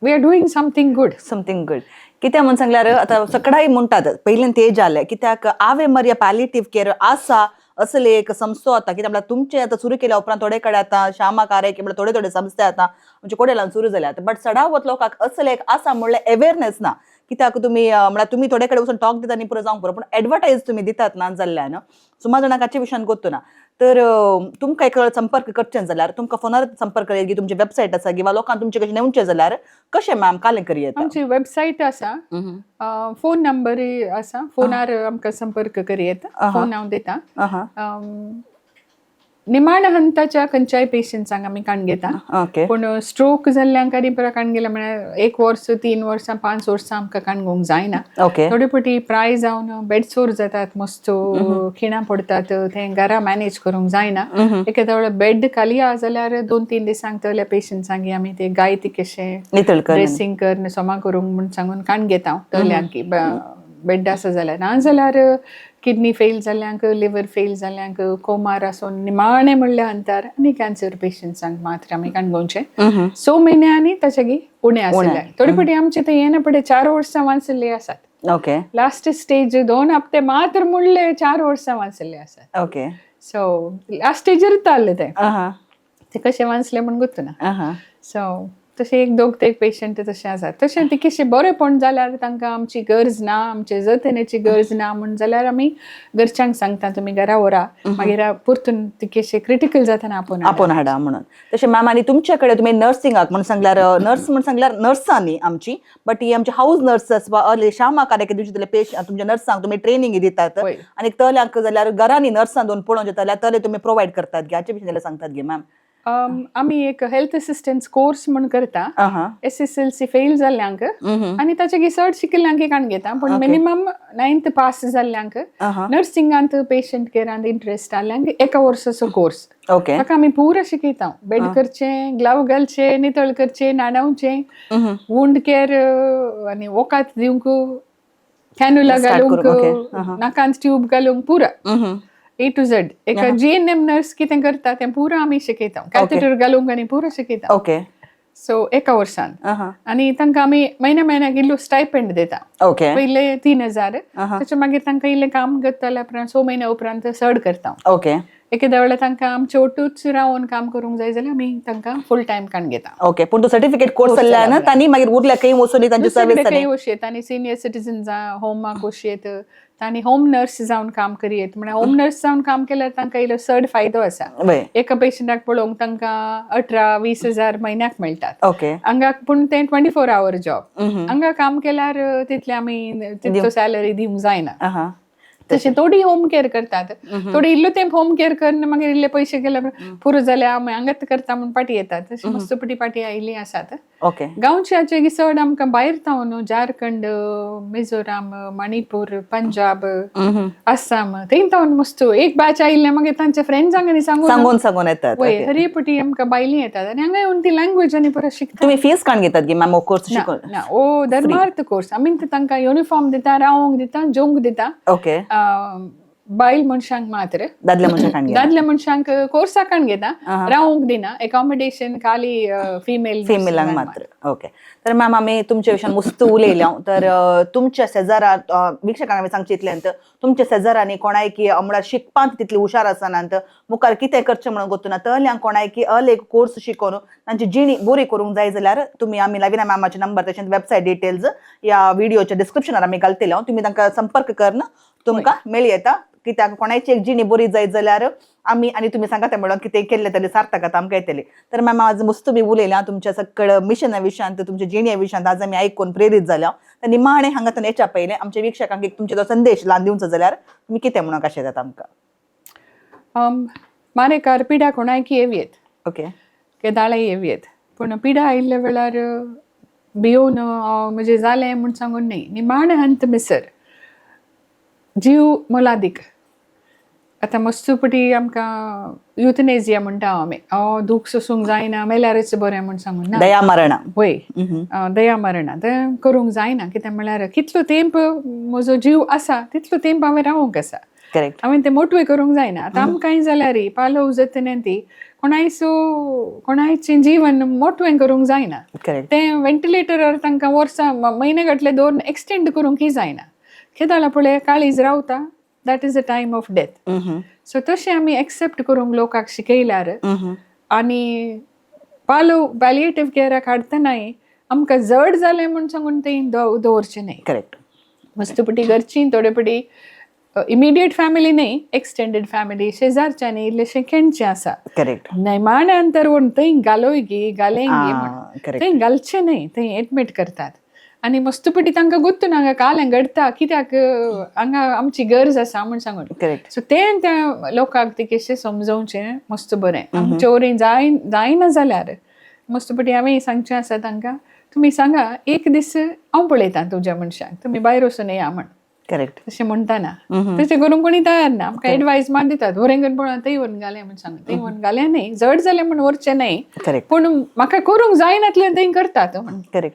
we are doing something good. Something good. कित्याक म्हूण सांगल्यार आतां सगळ्याय म्हणटात पयलीं ते जालें, कित्याक आवे मरिया पॅलिएटीव केअर आसा असले एक संस्थो आतां, कित्याक म्हळ्यार तुमचें आतां सुरू केल्या उपरांत थोडे कडेन आतां श्यामा कार्य म्हळ्यार थोडे थोडे संस्थे आतां म्हणजे कोडेलान सुरू जाल्यात, बट चडावत लोकांक असले एक आसा म्हणल्यार अवेरनेस ना. कित्याक तुमी म्हळ्यार तुमी थोडे कडेन वचून टॉक दिता न्ही पुरो जावंक पुरो, पूण एडवर्टायज तुमी दितात ना जाल्ल्यान सुमार जाणांक हाचे विशयान गोत्तू ना. तर तुमकां एक संपर्क करचें जाल्यार तुमकां फोनार संपर्क करया की तुमची वेबसायट आसा किंवा लोकांक तुमचे कशें नेवचें जाल्यार कशें मॅम कालें करया? आमची वेबसायट आसा, फोन नंबरूय आसा, फोनार आमकां संपर्क करयेत, फोन हांव दिता. निमाण हंताच्या खंयच्याय पेशंट्सांक आमी काण घेता. पूण स्ट्रोक जाल्ल्यांक आनी परत काण गेल्या म्हळ्यार 1 वर्स, 3 वर्सां, 5 वर्सां आमकां काण घेवंक जायना. थोडे फावटी प्राय जावन बेडसोर जातात, मस्त खिणां पडटात, तें घरा मॅनेज करूंक जायना. एकेदा वेळार बेड खाली आसा जाल्यार 2-3 दिसांक तल्या पेशंट्सांक आमी ते गायती कशें नितळ कर, ड्रेसिंग कर, समा करूंक म्हूण सांगून काण घेता तल्यांक बेड आसा जाल्यार. ना जाल्यार किडनी फेल जाल्ल्यांक, लिवर फेल जाल्ल्यांक, कोमार आसून निमाणें म्हणल्या अंतर आनी कॅन्सर पेशंट्सांक मात्र आमी काण घेवचें. 6 म्हयने आनी ताच्या उणें आसले. थोडे फावटी आमचे थंय येना पडे 4 वर्सां वाचल्ले आसात. लास्ट स्टेज 2 हप्ते मात्र म्हणले 4 वर्सां वाचल्ले आसात. सो लास्ट स्टेजीर जाल्लें तें, ते कशें वाचलें म्हूण गोत्तू ना. सो तशें 1 2 ते पेशंट तशें आसात. तशें तिकेशें बरेंपण जाल्यार तांकां आमची गरज ना, आमचे जतनेची गरज ना म्हूण जाल्यार आमी घरच्यांक सांगता तुमी घरा व्हरा, मागीर परतून तिकेशें क्रिटिकल जातना आपोवन आपोवन हाडा म्हणून. तशें मॅम, आनी तुमचे कडेन तुमी नर्सिंगाक म्हूण सांगल्यार नर्स म्हूण सांगल्यार नर्सां न्ही आमची, बट he आमची हाऊस नर्सस वा अर्ली श्यामा कार्य दिवचे पेशंट तुमच्या नर्सांक तुमी ट्रेनिंग दितात आनी तल्यांक जाल्यार घरांनी नर्सां दोन पळोवचे जाल्यार तले तुमी प्रोवायड करतात गे, हाचे विशीं जाल्यार सांगतात गे मॅम? आमी एक हेल्थ असिस्टन्स कोर्स म्हूण करता, SSLC fail जाल्ल्यांक आनी ताचे चड शिकिल्ल्यांक काण घेता, पूण मिनिमम 9th pass जाल्ल्यांक नर्सिंगांत पेशंट केअरांत इंट्रस्ट आसल्यांक 1 वर्साचो कोर्स. ताका आमी पुरो शिकयता, बेड करचें, ग्लव घालचे, नितळ करचें, न्हाणोवचें, वुंड केअर आनी वखद दिवंक, कॅन्युला घालूंक, नाकांत ट्यूब घालूंक, पुरो A to Z. एक GNM nurse कितें करता तें पुरो आमी शिकयता, कॅथेटर घालूंक आनी पुरो शिकयता. सो 1 वर्सान आनी तांकां आमी म्हयन्या म्हयन्याक इल्लो स्टायपेंड दिता. पयले 3000, ताच्या मागीर तांकां इल्लें काम करतल्या उपरांत 6 म्हयन्या उपरांत चड करता. एकेदा वेळार तांकां आमचे ओटूच रावन काम करूंक जाय जाल्यार आमी तांकां फूल टायम काण घेता. ओके, पूण तो सर्टिफिकेट कोर्स जाल्ल्यान तांणी मागीर उरल्या खंय वचून तांची सर्वीस खंय वचयेत आनी सिनियर सिटीजन होमाक वचयेत, तांणी होम नर्स जावन काम करयेत. म्हळ्यार होम नर्स जावन काम केल्यार तांकां इल्लो चड फायदो आसा. एका पेशंटाक पळोवंक तांकां 18-20 हजार म्हयन्याक मेळटात हांगा, पूण तें 24 our job. हांगा काम केल्यार तितले आमी तितलो सॅलरी दिवंक जायना. तशें थोडी होम केअर करतात, थोडी इल्लो तेंप होम केअर करून मागीर इल्ले पयशे गेले पुरो जाल्यार आमी हांगाच करता म्हूण पाटी येतात. तशें मस्त पटी पाटी आयिल्ली आसात. गांवच्याचे चड आमकां भायर तावन झारखंड, मिझोराम, मणिपूर, पंजाब, आसाम थंय तावन मस्त एक बॅच आयिल्ले, मागीर तांच्या फ्रेंड्सांक आनी सांगून सांगून सांगून येतात. वय हरपटी आमकां भायलीं येतात आनी हांगा येवन ती लँग्वेज आनी परत शिकता. तुमी फीस काण घेतात गे मॅम कोर्स शिकून? ना, ओ धर्मार्थ कोर्स. आमी तांकां युनिफॉर्म दिता, रावंक दिता, जेवंक दिता. बायल मनशांक मात्र. दादल्या मनशांक काण घेता? दादल्या मनशांक कोर्साक काण घेता, रावंक दिना, एकोमोडेशन खाली फिमेल फिमेलांक मात्र. ओके. तर तर मॅम आमी तुमच्या विशयान मस्त उलयल्या. तर तुमच्या शेजारा वीक्षकांक आमी सांगचे इतल्यान, तुमच्या शेजारांनी कोणाय की म्हळ्यार शिकपांत तितली हुशार आसनात, मुखार कितें करचें म्हणून गोत्तुना, तहल्यांक कोणाय की अल एक कोर्स शिकोवन तांची जिणी बरी करूंक जाय जाल्यार तुमी आमी लाविना मॅमाचे नंबर तशेंच वेबसायट डिटेल्स ह्या व्हिडिओच्या डिस्क्रिप्शनार आमी घालतले. तुमी तांकां संपर्क करून तुमकां मेळी येता. कित्याक कोणायची एक जिणी बरी जायत जाल्यार आमी आनी तुमी सांगात म्हणून कितें केल्लें तरी सार्थक आतां आमकां येतलें. तर मॅम आज मस्त बी उलयल्या तुमच्या सगळं मिशना विशयांत, तुमच्या जिण्या विशयांत आज आमी आयकून प्रेरीत जाल्या. तर निमाणें हांगा तर येच्या पयलें आमच्या वीक्षकांक एक तुमचो तो संदेश ल्हान दिवचो जाल्यार तुमी कितें म्हणूंक अशें जाता आमकां? मारेकार पिडा कोणायकी येवयेत, केदाळे येवयेत, पूण पिडा आयिल्ल्या वेळार भियोवन म्हजें जालें म्हूण सांगून न्ही. निमाणें हंत मिसर जीव मोलादीक. आतां मस्त पटी आमकां युथनेजिया म्हणटा आमी, दूख सोसूंक जायना, मेल्यारच बरें म्हूण सांगून ना. दया मरणा. वय, दया मरणा तें करूंक जायना. कित्याक म्हळ्यार कितलो तेंप म्हजो जीव आसा तितलो तेंप हांवें रावूंक आसा. हांवें तें मोटवें करूंक जायना. आतां आमकांय जाल्यार पालोव जाता ती कोणायचो कोणायचें जीवन मोटवें करूंक जायना. तें व्हेंटिलेटरार तांकां वर्सां म्हयने गटले दोन एक्सटेंड करूंकय जायना. केदाळा पळय काळीज रावता, that is the time of death. So तशें आमी एक्सेप्ट करूंक लोकांक शिकयल्यार आनी पालोव पॅलिएटीव केअराक हाडटनाय आमकां जड जालें म्हूण सांगून तें दवरचें न्हय. मस्तपटी घरची थोडे पटी इमिडिएट फॅमिली न्हय, एक्सटेंडेड फॅमिली, शेजारच्यांनी इल्लेशें खेळचें आसा. निमाण्या अंतर व्हरून थंय घालोय गी घालें गी म्हण थंय घालचें न्हय. थंय एडमीट करतात आनी मस्तपटी तांकां गोत्तू ना हांगा कालें घडटा, कित्याक हांगा आमची गरज आसा म्हूण सांगून. सो तें त्या लोकांक ते कशें समजोवचें मस्त बरें. आमचे वरी जायना जाल्यार मस्तपटी हांवें सांगचें आसा तांकां, तुमी सांगा एक दीस हांव पळयतां तुज्या मनशाक, तुमी भायर वचून येया म्हण. तशें म्हणटाना तशें करूंक कोणी तयार ना. आमकां एडवायस मात दितात, व्हरें करून पळोवन थंय व्हरून घालें म्हूण सांगून. थंय व्हरून घालें न्हय, जड जालें म्हूण व्हरचें न्हय, पूण म्हाका करूंक जायनातलें थंय करतात म्हण.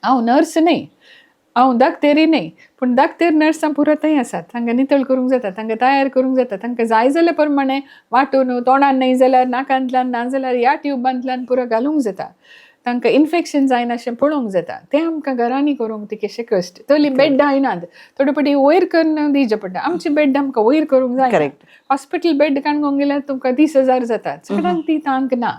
हांव नर्स न्हय, हांव दाक्तेरी न्हय, पूण दाक्तेर नर्सां पुरो थंय आसात. तांकां नितळ करूंक जाता, तांकां तयार करूंक जाता, तांकां जाय जाल्या प्रमाणे वांटून तोंडान न्हय जाल्यार नाकांतल्यान, ना जाल्यार ह्या ट्युबांतल्यान पुरो घालूंक जाता. तांकां इन्फेक्शन जायना अशें पळोवंक जाता. तें आमकां घरांनी करूंक तिकेशे कश्ट. तली बेड्डां येनात, थोडे पटी वयर करून दिवचें पडटा. आमची बेड आमकां वयर करूंक जाय. हॉस्पिटल बेड काणकोण गेल्यार तुमकां 30,000 जातात. सगळ्यांक ती तांक ना.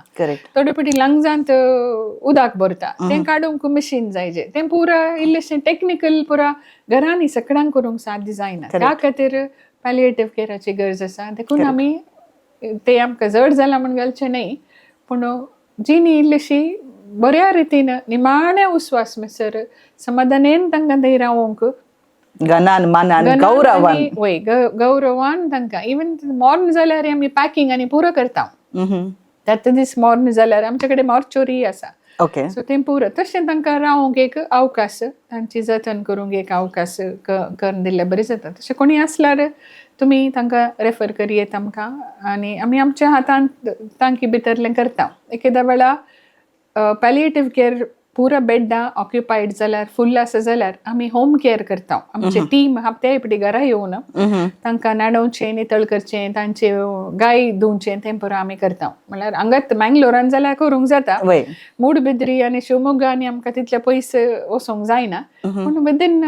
थोडे पटी लंग्सांत उदक भरता, तें काडूंक मशीन जायजे. तें पुरा इल्लेशें टेक्निकल पुरा घरांनी सगळ्यांक करूंक साध्य जायना. त्या खातीर पॅलिएटीव केअराची गरज आसा. देखून आमी ते आमकां जड जालां म्हूण घालचें न्हय, पूण जिणी इल्लीशी बऱ्या रितीन निमाण्या उस्वास म्हणसर समाधानेन तांकां थंय रावोंक गणान मानान गणान गौरवान. आनी वय, गौरवान तांकां. इवन मॉर्न जाल्यार आमी पॅकिंग आनी पुरो करता. त्याच दीस मॉर्न जाल्यार आमचे कडेन मॉर्चोरी आसा. सो तें पुरो तशें तांकां रावंक एक अवकाश, तांची जतन करूंक एक अवकाश करून दिल्ले बरें जाता. तशें कोणी आसल्यार तुमी तांकां रेफर करयेत आमकां आनी आमी आमच्या हातांत तांकी भितरलें करता. एकेदा वेळा पॅलिएटीव केअर पुरा बेड्डां ऑक्युपायड जाल्यार, फुल्ल आसा जाल्यार आमी होम केअर करता. आमचे टीम हप्त्या पटी घरा येवन तांकां न्हाणोवचें, नितळ करचें, तांचे गाय धुवचें, तें पुरो आमी करता. म्हणल्यार हांगात मँगलोरान जाल्यार करूंक जाता. मूडबिद्री आनी शिवमोग्गा आनी आमकां तितले पयस वचोंक जायना, पूण विदीन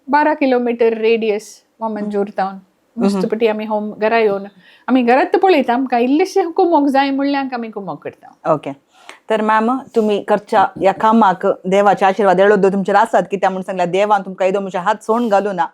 12 किलोमिटर रेडियस वामनजूर टावन मस्तपटी आमी होम घरा येवन आमी घरात पळयता. आमकां इल्लेशें कुमोक जाय म्हणल्यार आमी कुमोक करता. ओके. तर मॅम तुम्ही करच्या या कामाक देवाचे आशीर्वाद येळो तुमचेर आसात. कित्याक म्हूण सांगल्या, देवान तुमकां येदो म्हजे हात सोड घालू ना.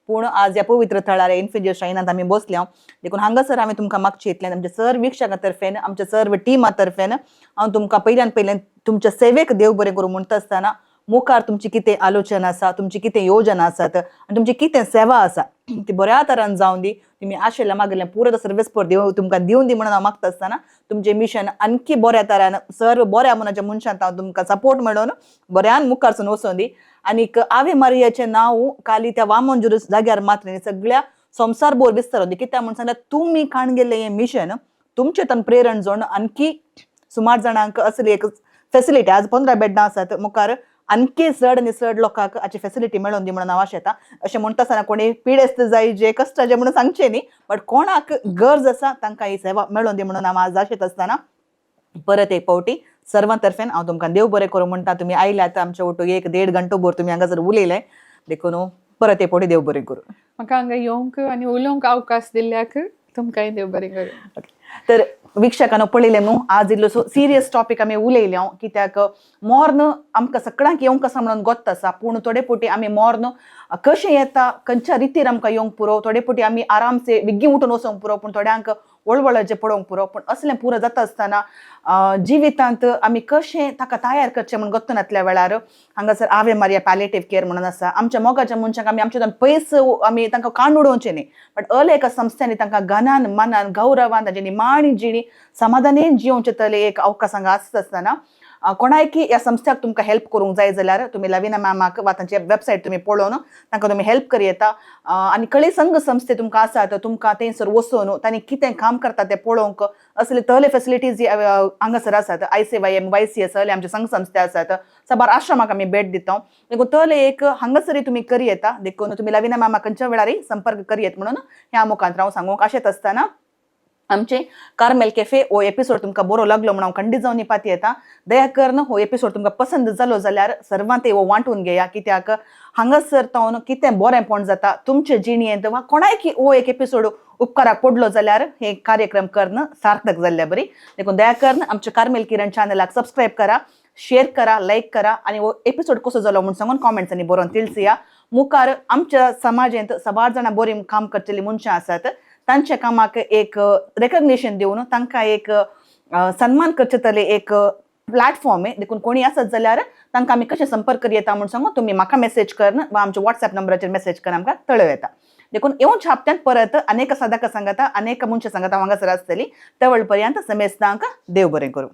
पूण आज ह्या पवित्र थळार इन्फिनिटी श्रायनांत आमी बसल्या, देखून हांगासर आमी तुमकां मागचे इतल्यान आमच्या सर्व वीक्षकां तर्फेन, आमच्या सर्व टिमा तर्फेन हांव तुमकां पयल्यान पयल्यान तुमच्या सेवेक देव बरें करूं म्हणटा आसतना, मुखार तुमची कितें आलोचना आसा, तुमची कितें योजना आसात आनी तुमची कितें सेवा आसा ती बऱ्या तरान जावन दी. तुमी आशिल्ल्या मागल्या पुरो सर्वेस्पर देव तुमकां दिवन दी म्हणून हांव मागता आसतना, तुमचें मिशन आणखी बऱ्या तरान सर्व बऱ्या मनाच्या मनशान हांव तुमकां सपोर्ट मेळोवन बऱ्यान मुखार वचोन दी. आनीक आवे मारियाचें नांव काली त्या वामनजुर जाग्यार मात्र न्ही, सगळ्या संवसार भर विस्तार दी. कित्याक म्हूण सांगल्यार, तुमी काण गेल्लें हें मिशन तुमचे तन प्रेरण जावन आणखी सुमार जाणांक असली एक फेसिलिटी, आज 15 बेड्डां आसात, मुखार आणखी चड आनी चड लोकांक हाची फेसिलिटी मेळोवन दी म्हणून हांव आशेता. अशें म्हणटा आसतना कोणी पिडेस्त जाय जे कश्टाचे म्हणून सांगचें न्ही, बट कोणाक गरज आसा तांकां ही सेवा मेळोवन दी म्हणून हांव आज आशेता आसतना, परत एक फावटी सर्वां तर्फेन हांव तुमकां देव बरें करूं म्हणटा. तुमी आयल्यात आमच्या ओटो, एक देड घंटो भर तुमी हांगासर उलयले, देखून परत एक फावटी देव बरें करूं. म्हाका हांगा येवंक आनी उलोवंक अवकाश दिल्ल्याक तुमकांय देव बरें करूं. तर वीक्षकांनो, पळयलें न्हू, आज इल्लोसो सिरियस टॉपीक आमी उलयले हांव, कित्याक मोर्न आमकां सगळ्यांक येवंक आसा म्हणून गोत्त आसा, पूण थोडे फावटी आमी मोर्न कशें येता, खंयच्या रितीर आमकां येवंक पुरो. थोडे फावटी आमी आरामसे बेगीन उठून वचोंक पुरो, पूण थोड्यांक वळवळाचें पळोवंक पुरो. पूण असलें पुरो जाता आसतना जिवितांत आमी कशें ताका तयार करचें म्हूण गोत्त नातल्या वेळार हांगासर आवे मारिया पॅलेटीव केअर म्हणून आसा. आमच्या मोगाच्या मनशांक आमी आमच्या पयस आमी तांकां काण उडोवचें न्ही, बट अल एका संस्थांनी तांकां घनान, मनान, गौरवान तांची निमाणी जिणी समाधानेन जियोवचे तले एक अवकाश हांगा आसता आसतना, कोणायकी ह्या संस्थ्याक तुमकां हेल्प करूंक जाय जाल्यार तुमी लविना मॅमाक वा तांची वेबसायट तुमी पळोवन तांकां तुमी हेल्प करी येता. आनी कळे संघ संस्थे तुमकां आसात, तुमकां थंयसर वचून तांणी कितें काम करता तें पळोवंक असले तले फेसिलिटीज हांगासर आसात. आयसीवायएम, वायसीएस असले आमचे संघ संस्थे आसात. साबार आश्रमाक आमी भेट दिता, देखून तले एक हांगासरय तुमी करी येता. देखून तुमी लविना मॅमा खंयच्या वेळारय संपर्क करी येत म्हणून ह्या मुखांत हांव सांगूंक आशेत आसतना, आमचे कार्मेल कॅफे हो एपिसोड तुमकां बरो लागलो म्हणून हांव खंडीत जावन पाती येता. दया करून हो एपिसोड तुमकां पसंत जालो जाल्यार सर्वां ते हो वांटून घेया, कित्याक हांगासर तावन कितें बरेंपण जाता तुमचे जिणयेंत वा कोणायकी हो एक एपिसोड उपकाराक पडलो जाल्यार हे कार्यक्रम करून सार्थक जाल्ले बरी. देखून दया करून आमच्या कार्मेल किरण चॅनलाक सबस्क्रायब करा, शेअर करा, लायक करा आनी हो एपिसोड कसो जालो म्हूण सांगून कॉमेंट्सांनी बरोवन तिळसिया. मुखार आमच्या समाजेंत साबार जाणां बरीं काम करतलीं मनशां आसात, तांच्या कामाक एक रेकग्निशन दिवन तांकां एक सन्मान करचे तले एक प्लॅटफॉर्म आहे. देखून कोणी आसत जाल्यार तांकां आमी कशें संपर्क येता म्हूण सांगू तुमी म्हाका मेसेज करन वा आमच्या वॉट्सॅप नंबराचेर मेसेज करून आमकां कळोवं येता. देखून येवच्या हप्त्यांत परत अनेक सदाक सांगता, अनेक मनशां सांगता हांगासर आसतली. तवळ पर्यंत समेस्तांक देव बरें करूं.